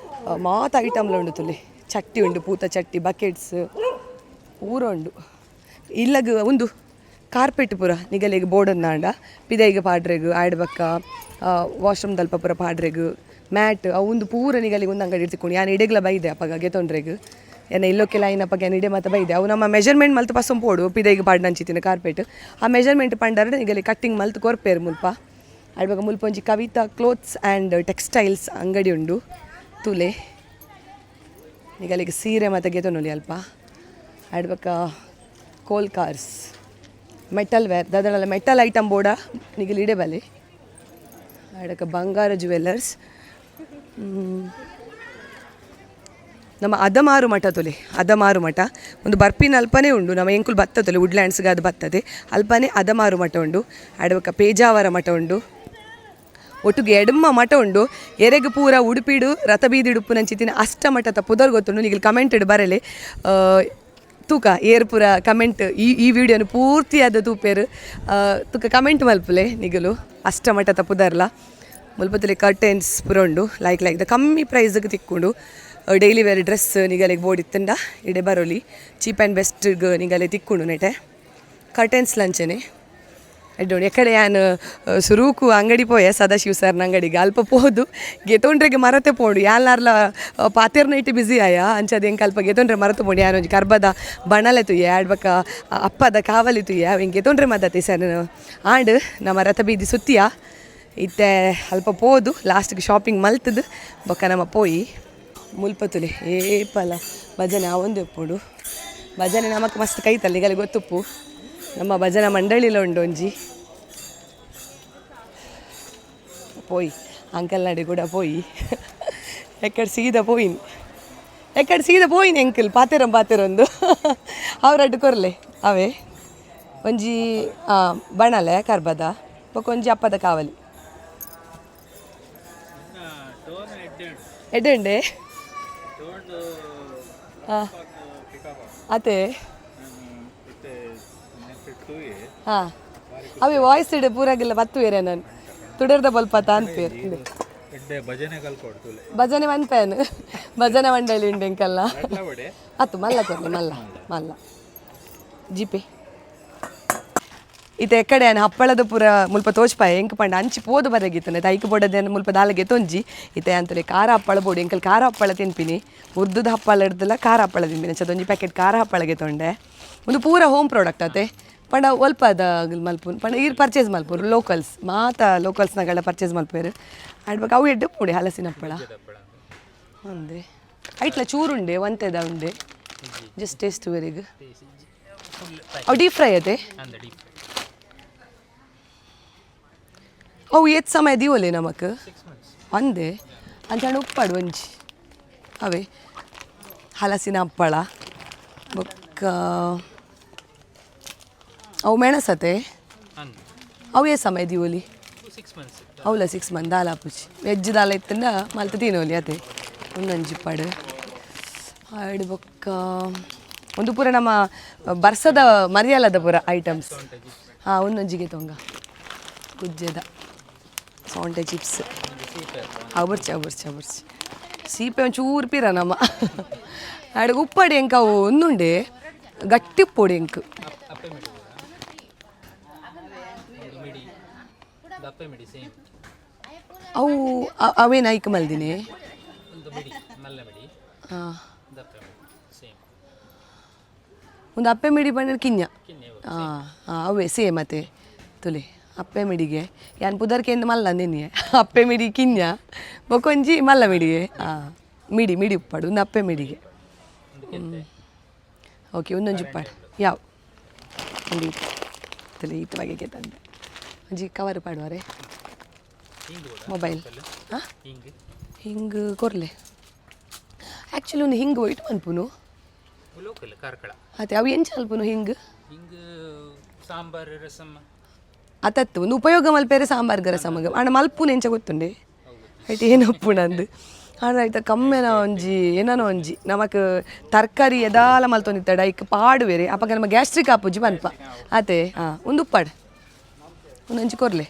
ಮಾತ ಐಟಮ್ಲ ಉಂಡು ತುಲೆ. ಚಟ್ಟಿ ಉಂಡು, ಪೂತ ಚಟ್ಟಿ, ಬಕೆಟ್ಸ್ ಪೂರ ಉಂಡು. ಇಲ್ಲಗ್ ಉಂದು ಕಾರ್ಪೆಟ್ ಪೂರ ನಿಗಲೆಗ್ ಬೋರ್ಡೊಂದಾಂಡ ಪಿದೈಗ್ ಪಾಡ್ರೆಗ್. ಆಯ್ಡ್ ಬೊಕ್ಕ ವಾಶ್ರೂಮ್ ದಲ್ಪ ಪೂರ ಪಾಡ್ರೆಗ್ ಮ್ಯಾಟ್ ಅವು ಉಂದು ಪೂರ ನಿಗಲಿಗೆ ಒಂದು ಅಂಗಡಿ ತಿಕ್ಕೊಂಡು. ಯಾನ್ ಇಡೆಗ್ಲ ಬೈದೆ ಅಪಗ ಗೆತೊಂಡ್ರೆಗ್. ಎನ್ನ ಇಲ್ಲೊಕ್ಕೆಲ ಆಯಿನಪಗ ಯಾನ್ ಇಡೆ ಮಾತ ಬೈದೆ. ಅವು ನಮ್ಮ ಮೆಜರ್ಮೆಂಟ್ ಮಲ್ತ್ ಪಸೊಂದು ಪೋಡು. ಪಿದೈಗ್ ಪಾಡ್ನಂಚಿತ್ತಿನ ಕಾರ್ಪೆಟ್ ಆ ಮೆಜರ್ಮೆಂಟ್ ಪಂಡರ್ ನಿಗಲಿ ಕಟ್ಟಿಂಗ್ ಮಲ್ತ್ ಕೊರ್ಪೇರು ಮುಲ್ಪ. ಆಯ್ಡ್ ಬೊಕ್ಕ ಮುಲ್ಪ ಒಂಜಿ ಕವಿತಾ ಕ್ಲೋತ್ಸ್ ಆ್ಯಂಡ್ ಟೆಕ್ಸ್ಟೈಲ್ಸ್ ಅಂಗಡಿ ಉಂಡು. ತುಲೆ ನಿಗಲಿಗೆ ಸೀರೆ ಮಾತ ಗೆತೊನೊಲಿ ಅಲ್ಪ. ಆಯ್ಡ್ ಬೊಕ್ಕ ಕೋಲ್ ಕಾರ್ಸ್ ಮೆಟಲ್ ವೇರ್ ದಾದನಲ ಮೆಟಲ್ ಐಟಮ್ ಬೋಡ ನಿಗಲಿ ಇಡೆ ಬಲೆ. ಆಯ್ಡಕ ಬಂಗಾರ ಜುವೆಲ್ಲರ್ಸ್. ನಮ್ಮ ಅದಮಾರು ಮಠ ತೊಲೆ, ಅದಮಾರು ಮಠ ಒಂದು ಬರ್ಪಿನ ಅಲ್ಪನೇ ಉಂಡು. ನಮ್ಮ ಎಂಕುಲು ಬತ್ತ ತೊಲೆ ವುಡ್ಲ್ಯಾಂಡ್ಸ್ಗೆ ಅದು ಬರ್ತದೆ ಅಲ್ಪನೇ ಅದಮಾರು ಮಠ ಉಂಡು. ಅಡವಕ ಪೇಜಾವರ ಮಠ ಉಂಡು. ಒಟ್ಟುಗೆ ಎಡಮ್ಮ ಮಠ ಉಂಡು. ಎರೆಗ್ ಪೂರ ಉಡುಪಿಡು ರಥಬೀದಿ ಉಡುಪು ನಂಚಿತ್ತಿನ ಅಷ್ಟ ಮಠದ ಪುದರ್ ಗೊತ್ತುಂಡು ನಿಗಲ್ ಕಮೆಂಟ್ ಬರಲೆ. ತೂಕ ಏರ್ ಪೂರ ಕಮೆಂಟ್ ಈ ಈ ವಿಡಿಯೋನು ಪೂರ್ತಿಯಾದ ತೂಪೇರು. ತೂಕ ಕಮೆಂಟ್ ಮಲ್ಪುಲೆ ನಿಗಲು ಅಷ್ಟ ಮಠದ ಪುದರ್ಲ. ಮುಲ್ಪತ್ತಲೆ ಕರ್ಟೆನ್ಸ್ ಪೂರ ಉಂಡು. ಲೈಕ್ ಲೈಕ್ ದ ಕಮ್ಮಿ ಪ್ರೈಸ್ಗೆ ತಿಕ್ಕುಂಡು. ಡೈಲಿ ವೇರ್ ಡ್ರೆಸ್ ನಿಗಲೆಗ್ ಬೋಡಿತ್ತಂಡ ಇಡೆ ಬರೋಲಿ. ಚೀಪ್ ಆ್ಯಂಡ್ ಬೆಸ್ಟ್ಗ್ ನಿಗಲೆ ತಿಕ್ಕುಂಡು. ನೆಟೆ ಕರ್ಟೆನ್ಸ್ ಲಂಚನೆ ಎಡ್ಡೆ. ಎಕಡೆ ಯಾನ್ ಸುರೂಕು ಅಂಗಡಿ ಪೋಯೆ, ಸದಾಶಿವ ಸರ್ನ ಅಂಗಡಿಗೆ. ಅಲ್ಪ ಪೋದು ಗೆತೊಂಡ್ರೆಗೆ ಮರತೆ ಪೋಂಡು. ಯಾಲ್ನಾರ್ಲ ಪಾತೆರ್ನ ಇಟ್ಟು ಬಿಸಿ ಆಯ. ಅಂಚದ ಎಂಕ್ ಅಲ್ಪ ಗೆತೊಂಡ್ರೆ ಮರತು ಪೋಂಡು. ಯಾನ್ ಒಂಜಿ ಕರ್ಬದ ಬಣಲೆ ತುಯ್ಯೆ, ಆಡ್ಬಕ ಅಪ್ಪದ ಕಾವಲಿ ತುಯ್ಯೆ. ಅವ್ ಎಂಕ್ ಗೆತೊಂಡ್ರೆ ಮದತೆ ಸರ್ ಆಂಡ್. ನಮ್ಮ ರಥ ಬೀದಿ ಸುತ್ತಿಯ ಇತ್ತೆ. ಅಲ್ಪ ಪೋದು ಲಾಸ್ಟ್ಗೆ ಶಾಪಿಂಗ್ ಮಲ್ತದು ಬೊಕ್ಕ ನಮ್ಮ ಪೋಯಿ. ಮುಲ್ಪತುಲೆ ಏಪಲ ಭಜನೆ ಆವೊಂದು ಉಪ್ಪುಂಡು. ಭಜನೆ ನಮಕ್ ಮಸ್ತ್ ಕೈತಲ್ಲ ಈಗಲೇ ಗೊತ್ತುಪ್ಪು. ನಮ್ಮ ಭಜನಾ ಮಂಡಳಿಲ ಉಂಡು ಒಂಜಿ. ಪೋಯಿ ಅಂಕಲ್ ನಡೆ ಕೂಡ ಪೋಯಿ. ಎಕ್ಕಡೆ ಸೀದಾ ಪೋಯಿನ್, ಎಕ್ಕಡೆ ಸೀದಾ ಪೋಯಿನ್ ಎಂಕಲ್ ಪಾತೆರಂ ಪಾತೆರೊಂದು. ಅವರಡ್ಡು ಕೊರ್ಲೆ ಅವೇ ಒಂಜಿ ಬಣಲೆ ಕರ್ಬದ ಬೊಕ ಒಂಜಿ ಅಪ್ಪದ ಕಾವಲಿ. ಎಡ್ಡೆ ಉಂಡೆ. ಹಾಂ, ಅದೇ. ಹಾಂ, ಅವೇ ವಾಯ್ಸ್ ಇಡು ಪೂರಾಗಿಲ್ಲ ಬತ್ತುವೇರೆ. ನಾನು ತುಡರ್ದ ಬಲ್ಪತ ಅನ್ಪೇರು. ಎಡ್ಡೆ ಭಜನೆ ಕಲ್ಕೊಡ್ತುಲೆ. ಭಜನೆ ಮನ್ಪೇನು, ಭಜನೆ ಮಂಡಳಿ ಉಂಡು ಎಂಕಲ್ಲ. ಅತ್ತು ಮಲ್ಲ ಕೊರ್ಲೆ, ಮಲ್ಲ ಮಲ್ಲ ಜಿಪೆ. ಇತ್ತೆ ಎಕ್ಕಡೆ ಆನ್ ಹಪ್ಪಳದ ಪೂರ ಮುಲ್ಪ ತೋಚ್ಪಾಯ. ಎಂಕ್ ಪಂಡ ಅಂಚಿ ಪೋದು ಬರಗಿತ್ತನೆ ತೈಕ್ ಬೋಡದೆ ಮುಲ್ಪ ದಾಲಗೆ ತೊಂಜಿ. ಇತ್ತೆ ಅಂತಲೇ ಖಾರ ಹಪ್ಪಳ ಬೋಡು. ಎಂಕಲ್ ಖಾರ ಹಪ್ಪಳ ತಿನ್ಪಿನಿ. ಉರ್ದುದ ಹಪ್ಪಳ ಹಿಡ್ದಲ್ಲ, ಖಾರ ಹಪ್ಪಳ ತಿನ್ಪಿನಿ. ಒಂಜಿ ಪ್ಯಾಕೆಟ್ ಖಾರ ಹಪ್ಪಳಗೆ ತೊಂಡೆ. ಒಂದು ಪೂರ ಹೋಮ್ ಪ್ರಾಡಕ್ಟ್ ಅತೆ. ಪಂಡ ಒಲ್ಪದ ಮಲ್ಪುನ್ ಪಂಡ ಈರ್ ಪರ್ಚೇಸ್ ಮಲ್ಪುರು ಲೋಕಲ್ಸ್ ಮಾತ, ಲೋಕಲ್ಸ್ನಗಳ ಪರ್ಚೇಸ್ ಮಲ್ಪೇರು. ಆಡ್ಬೇಕು ಅವು ಎಡ್ಡೆ ಪುಡಿ ಹಲಸಿನ ಹಪ್ಪಳ ಒಂದೇ ಐಟ್ಲ ಚೂರುಂಡೆ, ಒಂತೆದ ಉಂಡೆ. ಜಸ್ಟ್ ಟೇಸ್ಟ್ ವೆರಿಗ್. ಅವು ಡೀಪ್ ಫ್ರೈ ಅತೆ. ಅವು ಏತ್ ಸಮಯ ದೀವೊಲೆ ನಮಕ್ ಒಂದೇ ಅಂಚಾಣ ಉಪ್ಪಾಡು ಒಂಜಿ. ಅವೇ ಹಲಸಿನ ಹಪ್ಪಳ. ಬೊಕ್ಕ ಅವು ಮೆಣಸತೆ. ಅವು ಏ ಸಮಯ ದೀವೊಲಿ? ಅವಲ 6 ಮಂತ್ ದಾಲ ಆಪುಜಿ. ವೆಜ್ ದಾಲ ಇತ್ತಂಡ ಮಲ್ತ್ ತಿನೋಲಿ ಅತೆ. ಒಂದೊಂಜಿ ಪಡು ಆಯ್ಡ್. ಬೊಕ್ಕ ಒಂದು ಪೂರ ನಮ್ಮ ಬರ್ಸದ ಮರಿಯಲದ ಪೂರ ಐಟಮ್ಸ್. ಹಾಂ, ಒಂದೊಂಜಿಗೆ ತೊಂಗ ಗುಜ್ಜೆದ ಸೌಂಟೆ ಚಿಪ್ಸ್. ಅವು ಬರ್ಚಿ, ಅವು ಬರ್ಚಿ, ಅವು ಬರ್ಚಿ. ಸೀಪೆ ಒಂಚೂರು ಪಿರ ನಮ್ಮ ಆಡ ಉಪ್ಪಡಿ. ಎಂಕ ಅವು ಒಂದುಂಡೆ ಗಟ್ಟಿ ಉಪ್ಪೊಡಿ ಎಂಕ್. ಅವು ಅವೇನು ಐಕ್ ಮಲ್ದಿನಿ. ಹಾಂ, ಒಂದು ಅಪ್ಪೆ ಮಿಡಿ ಪಂಡ ಕಿನ್ಯ. ಹಾಂ ಹಾಂ, ಅವೇ ಸೇಮ್ ಅತೆ. ತುಲೆ ಅಪ್ಪೆ ಮಿಡಿಗೆ ಯಾನ್ ಪುದರ್ಕೆಂದು ಮಲ್ಲ ನಿನ್ನೆ. ಅಪ್ಪೆ ಮಿಡಿ ಕಿನ್ಯ, ಬೊಕೊಂಜಿ ಮಲ್ಲ ಮಿಡಿಗೆ. ಹಾಂ, ಮಿಡಿ ಮಿಡಿ ಉಪ್ಪಾಡು. ಒಂದು ಅಪ್ಪೆ ಮಿಡಿಗೆ. ಓಕೆ, ಒಂದೊಂಜಿ ಉಪ್ಪಾಡು. ಯಾವ ಒಂದು ತುಲೆ ಈತ ಬಗೆಗೆ ತಂದೆ. ಒಂಜಿ ಕವರ್ ಪಾಡುವರೆ ಮೊಬೈಲ್. ಹಾಂ, ಹಿಂಗೆ ಕೊರ್ಲೆ. ಆ್ಯಕ್ಚುಲಿ ಒಂದು ಹಿಂಗೆ ಒಯ್ಟ್ ಮನ್ಪುನು. ಅದೇ, ಅವು ಎಂಚ ಅಲ್ಪುನು ಹಿಂಗೆ? ಸಾಂಬಾರ್, ರಸಮ್. ಅತತ್ತು ಒಂದು ಉಪಯೋಗ ಮಲ್ಪೇರೆ ಸಾಂಬಾರ್ ರಸಮಗ. ಆಂಡ ಮಲ್ಪುನು ಎಂಚ ಗೊತ್ತುಂಡೆ? ಐಟ್ ಏನು ಉಪ್ಪುನಂದು. ಆಂಡ ಐತ ಕಮ್ಮೆನ ಒಂಜಿ ಏನನೋ ಒಂಜಿ ನಮಕ್ ತರಕಾರಿ ಎದಾಲ ಮಲ್ತೊಂದಿತ್ತಡ ಐಕ್ ಪಾಡುವೆರೆ. ಅಪಗ ನಮ್ಮ ಗ್ಯಾಸ್ಟ್ರಿಕ್ ಆಪುಜಿ ಪನ್ಪ ಅತೆ. ಹಾಂ, ಒಂದು ಉಪ್ಪಾಡು, ಒಂದೊಂಜಿ ಕೊರ್ಲೆ.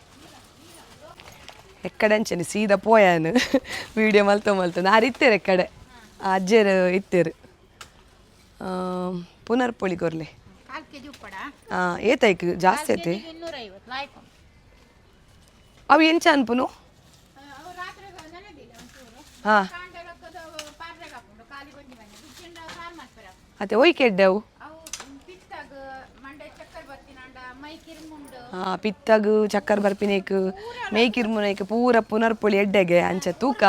ಎಕ್ಕಡೆ ಅಂಚನೆ ಸೀದಾ ಪೋಯಾನು. ವೀಡಿಯೋ ಮಲ್ತೊ ಮಲ್ತೊಂದು ಆರು ಇತ್ತೇರು ಎಕ್ಕಡೆ ಅಜ್ಜೆರು ಇತ್ತೇರು. ಪುನರ್ಪೊಳಿ ಕೊರ್ಲೆ. ಕಾಲು ಕೆ ಜಿ ಉಪ್ಪಡ. ಹಾಂ, ಏತೈಕ್ ಜಾಸ್ತಿ ಐತೆ. 250 ಲಾಯ್ಕು. ಅವು ಎಂಚ ಅನ್ಪುನು? ಅವು ರಾತ್ರಿ ನೆನೆದಿಲ್ಲ ಒಂಚೂರು. ಹಾಂ. ಕಾಂಡೆ ರೊಕ್ಕದ ಪಾತ್ರೆಗೆ ಹಾಕೊಂಡು ಖಾಲಿ ಬಂದಿ ಬನ್ನಿ ಬಿಚ್ಚಿಂಡ ಸಾರು ಮಾಡ್ತಾರೆ. ಅತ್ತೆ ಒಯ್ಕೆ ಎಡ್ಡೆ ಅವು. ಅವು ಪಿತ್ತಾಗ ಮಂಡೆ ಚಕ್ಕರ್ ಬರ್ತೀನಂಡ, ಮೈ ಕಿರ್ಮುಂಡು. ಹಾಂ, ಪಿತ್ತಗ್ ಚಕ್ಕರ್ ಬರ್ಪಿನೇಕ್, ಮೇ ಕಿರ್ಮುನೇಕ್ ಪೂರ ಪುನರ್ಪುಳಿ ಎಡ್ಡೆಗೆ. ಅಂಚ ತೂಕ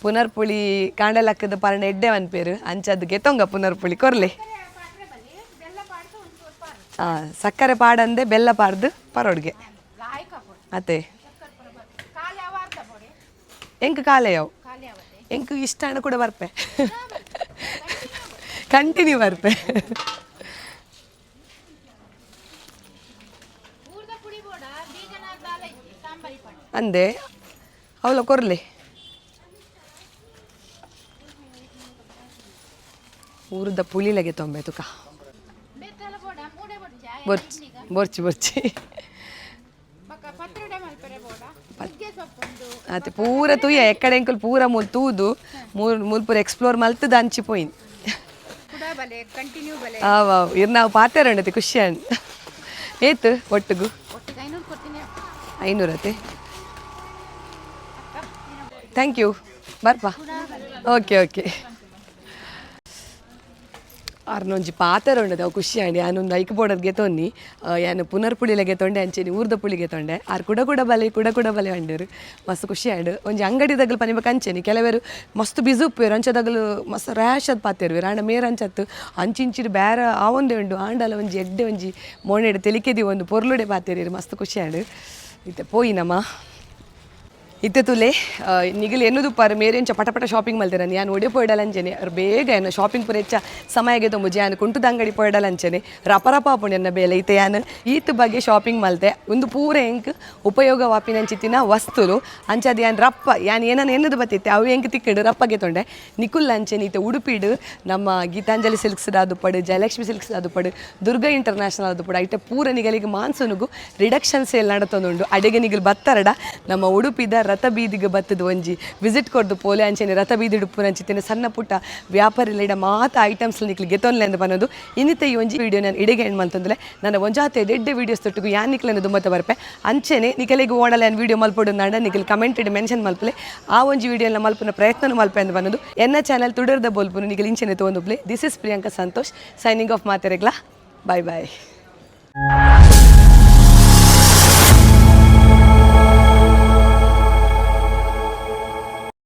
ಪುನರ್ಪುಳಿ ಕಾಂಡಲಕ್ಕದ ಪರಣ ಎಡ್ಡೆ ಅನ್ಪೇರು. ಅಂಚದು ಗೆತೊಂಗ ಪುನರ್ಪುಳಿ ಕೊರ್ಲೆ. ಪಾತ್ರೆ ಬಲ್ಲಿ ಬೆಲ್ಲ ಪಾಡ್ದು ಒಂಚೂರು ಪಾರು. ಹಾಂ, ಸಕ್ಕರೆ ಪಾಡಂದೆ ಬೆಲ್ಲ ಪಾಡ್ದು ಪರೋಡ್ಗೆ. ಲಾಯ್ಕ್ ಹಾಕೋಡು. ಅತ್ತೆ. ಚಕ್ಕರ್ ಪೂರ ಬರ್ತು ಖಾಲಿ ಅವ ಅರ್ಧ ಪೊಡಿ. ಎಂಕ್ ಕಾಲೆ ಯಾವು. ಖಾಲಿ ಅವತ್ತೆ. ಎಂಕ್ ಇಷ್ಟ ಹಣ ಕೂಡ ಬರ್ಪೆ. ಕಂಟಿನ್ಯೂ ಬರ್ಪೆ. ಊರ್ದ ಪುಡಿ ಬೋಡ ಬೀಜನಾರ್ ದಾಲ ಇಜ್ಜಿ ಸಾಂಬಾರಿ ಪಂಡ. ಅಂದೆ, ಅವಲ ಕೊರ್ಲೆ. ಊರದ ಪುಳಿಲಗೆ ತೊಂಬೆ ತುಕ. ಬೇತಲ ಬೋಡ, ಮೂಡೆ ಬೊಡ್ಚ. ಬೊರ್ಚಿ, ಬೊರ್ಚಿ, ಬೊರ್ಚಿ. ಬೊಕ್ಕ ಪತ್ರೊಡೆ ಮಲ್ಪೆರೆ ಬೋಡ, ನುಗ್ಗೆ ಸೊಪ್ಪುಂಡು. ಅತ್ತೆ, ಪೂರ ತೂಯ ಎಕ್ಕಡೆ ಎಂಕುಲು ಪೂರ ಮೂಲು ತೂದು ಮೂರು ಮೂಲು ಪೂರ ಎಕ್ಸ್ಪ್ಲೋರ್ ಮಲ್ತದ ಅಂಚಿ ಪೋಯಿನ್. ಕುಡ ಬಲೆ, ಕಂಟಿನ್ಯೂ ಬಲೆ. ಆವ್ ಆವ್, ಇರ್ ನಾವು ಪಾತೆರಂಡತಿ ಖುಷಿ ಅನ್. ಏತು ಒಟ್ಟಿಗೂ? ಒಟ್ಟಿಗೆ 500 ಕೊಡ್ತೀನಿ. 500 ಅತ್ತೆ. Thank you, ಬರ್ಪಾ. Okay okay. ಆರ್ನೊಂಜಿ ಪಾತೆರ ಉಂಡದು, ಅವು ಖುಷಿ ಆಂಡ್. ಯಾನೊಂದು ಐಕ್ ಬೋರ್ಡರ್ಗೆ ತೊನ್ನಿ, ಯಾನು ಪುನರ್ ಪುಳಿಲಗೆ ತೊಂಡೆ, ಅಂಚೆನಿ ಊರ್ದ ಪುಳಿಗೆ ತೊಂಡೆ. ಆರ್ ಕುಡ ಕುಡ ಬಲೆ, ಕುಡ ಕುಡ ಬಲೆ ಅಂಡೇರು. ಮಸ್ತ್ ಖುಷಿ ಆಂಡ್. ಒಂಜಿ ಅಂಗಡಿ ದಗಲು ಪನಿಬೇಕು ಅಂಚೆನಿ. ಕೆಲವರು ಮಸ್ತ್ ಬಿಜು ಉಪ್ಪೇರು, ಅಂಚದಗಲು ಮಸ್ತ್ ರ್ಯಾಶ್ ಅದು ಪಾತೆರುವೆರ್. ಆಂಡ ಮೇರ್ ಅಂಚತ್ತು ಅಂಚಿಂಚಿಡ್ ಬೇರೆ ಆವೊಂದೇ ಉಂಡು. ಆಂಡಲ ಒಂಜಿ ಎಡ್ಡೆ ಒಂಜಿ ಮೋನೆಡ್ ತೆಲಿಕೆದಿ ಒಂದು ಪೊರ್ಲುಡೆ ಪಾತೆರಿರು. ಮಸ್ತ್ ಖುಷಿ ಆಂಡ್. ಇತ್ತೆ ಪೋಯಿನಮ್ಮ. ಇತ್ತೆ ತುಲೆ, ನಿಗಲ್ ಎನ್ನುದುಪ್ಪಾರು ಮೇರೆಂಚ ಪಟ ಪಟ ಶಾಪಿಂಗ್ ಮಲ್ತೆರ. ಯಾನ್ ಒಡೆ ಪೋಯ್ಡಲ ಅಂಚೆನೆ. ಅವ್ರು ಬೇಗ ಏನು ಶಾಪಿಂಗ್ ಪೂರ ಹೆಚ್ಚ ಸಮಯಗೆ ತೊಂಬುಜಿ. ಯಾನ್ ಕುಂಟುದ ಅಂಗಡಿ ಪೋಯ್ಡಲ ಅಂಚೆನೆ ರಪ ರಪ ಆಪುಂಡು ಎನ್ನ ಬೇಲೆ. ಇತ್ತೆ ಯಾನ್ ಈತ್ ಬಗ್ಗೆ ಶಾಪಿಂಗ್ ಮಲ್ತೆ. ಒಂದು ಪೂರ ಎಂಕ್ ಉಪಯೋಗ ವಾಪಿನಂಚಿತ್ತಿನ ವಸ್ತುಲು. ಅಂಚಾದ್ ಯಾನ್ ರಪ್ಪ ಯಾನ್ ಏನನ್ನ ಎನ್ನುದು ಬತ್ತಿತ್ತೆ, ಅವು ಎಂಕ್ ತಿಕ್ಕಡು ರಪ್ಪಗೆ ತೊಂಡೆ. ನಿಕುಲ್ ಅಂಚೆನೆ ಇತ್ತೆ ಉಡುಪಿಡು ನಮ್ಮ ಗೀತಾಂಜಲಿ ಸಿಲ್ಕ್ಸ್ ಆದುಪ್ಪಡು, ಜಯಲಕ್ಷ್ಮಿ ಸಿಲ್ಕ್ಸ್ ಆದುಪ್ಪಡು, ದುರ್ಗಾ ಇಂಟರ್ನ್ಯಾಷನಲ್ ಆದುಪ್ಪಡು, ಐಟ ಪೂರ ನಿಗಲಿಗೆ ಮಾನ್ಸೂನುಗು ರಿಡಕ್ಷನ್ ಸೇಲ್ ನಡತೊಂದುಂಡು. ಅಡೆಗೆ ನಿಗಲ್ ಬತ್ತರಡ ನಮ್ಮ ಉಡುಪಿದ ರಥ ಬೀದಿಗೆ ಬತ್ತದ ಒಂಜಿ ವಿಸಿಟ್ ಕೊರ್ದು ಪೋಲೆ. ಅಂಚೆನೆ ರಥ ಬೀದಿ ಉಡುಪುನಂಚಿತ್ತಿನ ಸಣ್ಣ ಪುಟ್ಟ ವ್ಯಾಪಾರಿಲೆಡ ಮಾತ ಐಟಮ್ಸ್ ನಿಕ್ಲು ಗೆತೊನ್ಲೆ ಅಂದ್ ಪನೊಂದು ಇನ್ನಿತ ಈ ಒಂಜಿ ವಿಡಿಯೋ ನಾನು ಇಡೆಗೆ ಎಂಡ್ ಮಲ್ತೊಂದುಲ್ಲೆ. ನನ್ನ ಒಂಜಾತೆ ಎಡ್ಡೆ ವೀಡಿಯೋಸ್ ತೊಟ್ಟುಗು ಯಾನ್ ನಿಕ್ಲೆನ ದುಮ್ಮತ ಬರ್ಪೆ. ಅಂಚೆನೆ ನಿಕಲೆಗ್ ಓಡಲೆ ಯಾನ್ ವೀಡಿಯೋ ಮಲ್ಪೊಡು ನಾಡ ನಿಕಲ್ ಕಮೆಂಟೆಡ್ ಮೆನ್ಷನ್ ಮಲ್ಪಲೆ. ಆ ಒಂಜಿ ವಿಡಿಯೋನ ಮಲ್ಪುನ ಪ್ರಯತ್ನ ಮಲ್ಪೆ ಅಂದ್ ಪನೊಂದು ಎನ್ನ ಚಾನಲ್ ತುಡರ್ದ ಬೋಲ್ಪುನು ನಿಕಲ್ ಇಂಚೆನೆ ತೋಂದುಪ್ಲೆ. This is Priyanka Santosh signing off. ಮಾತೆರೆಗ್ಲಾ bye bye.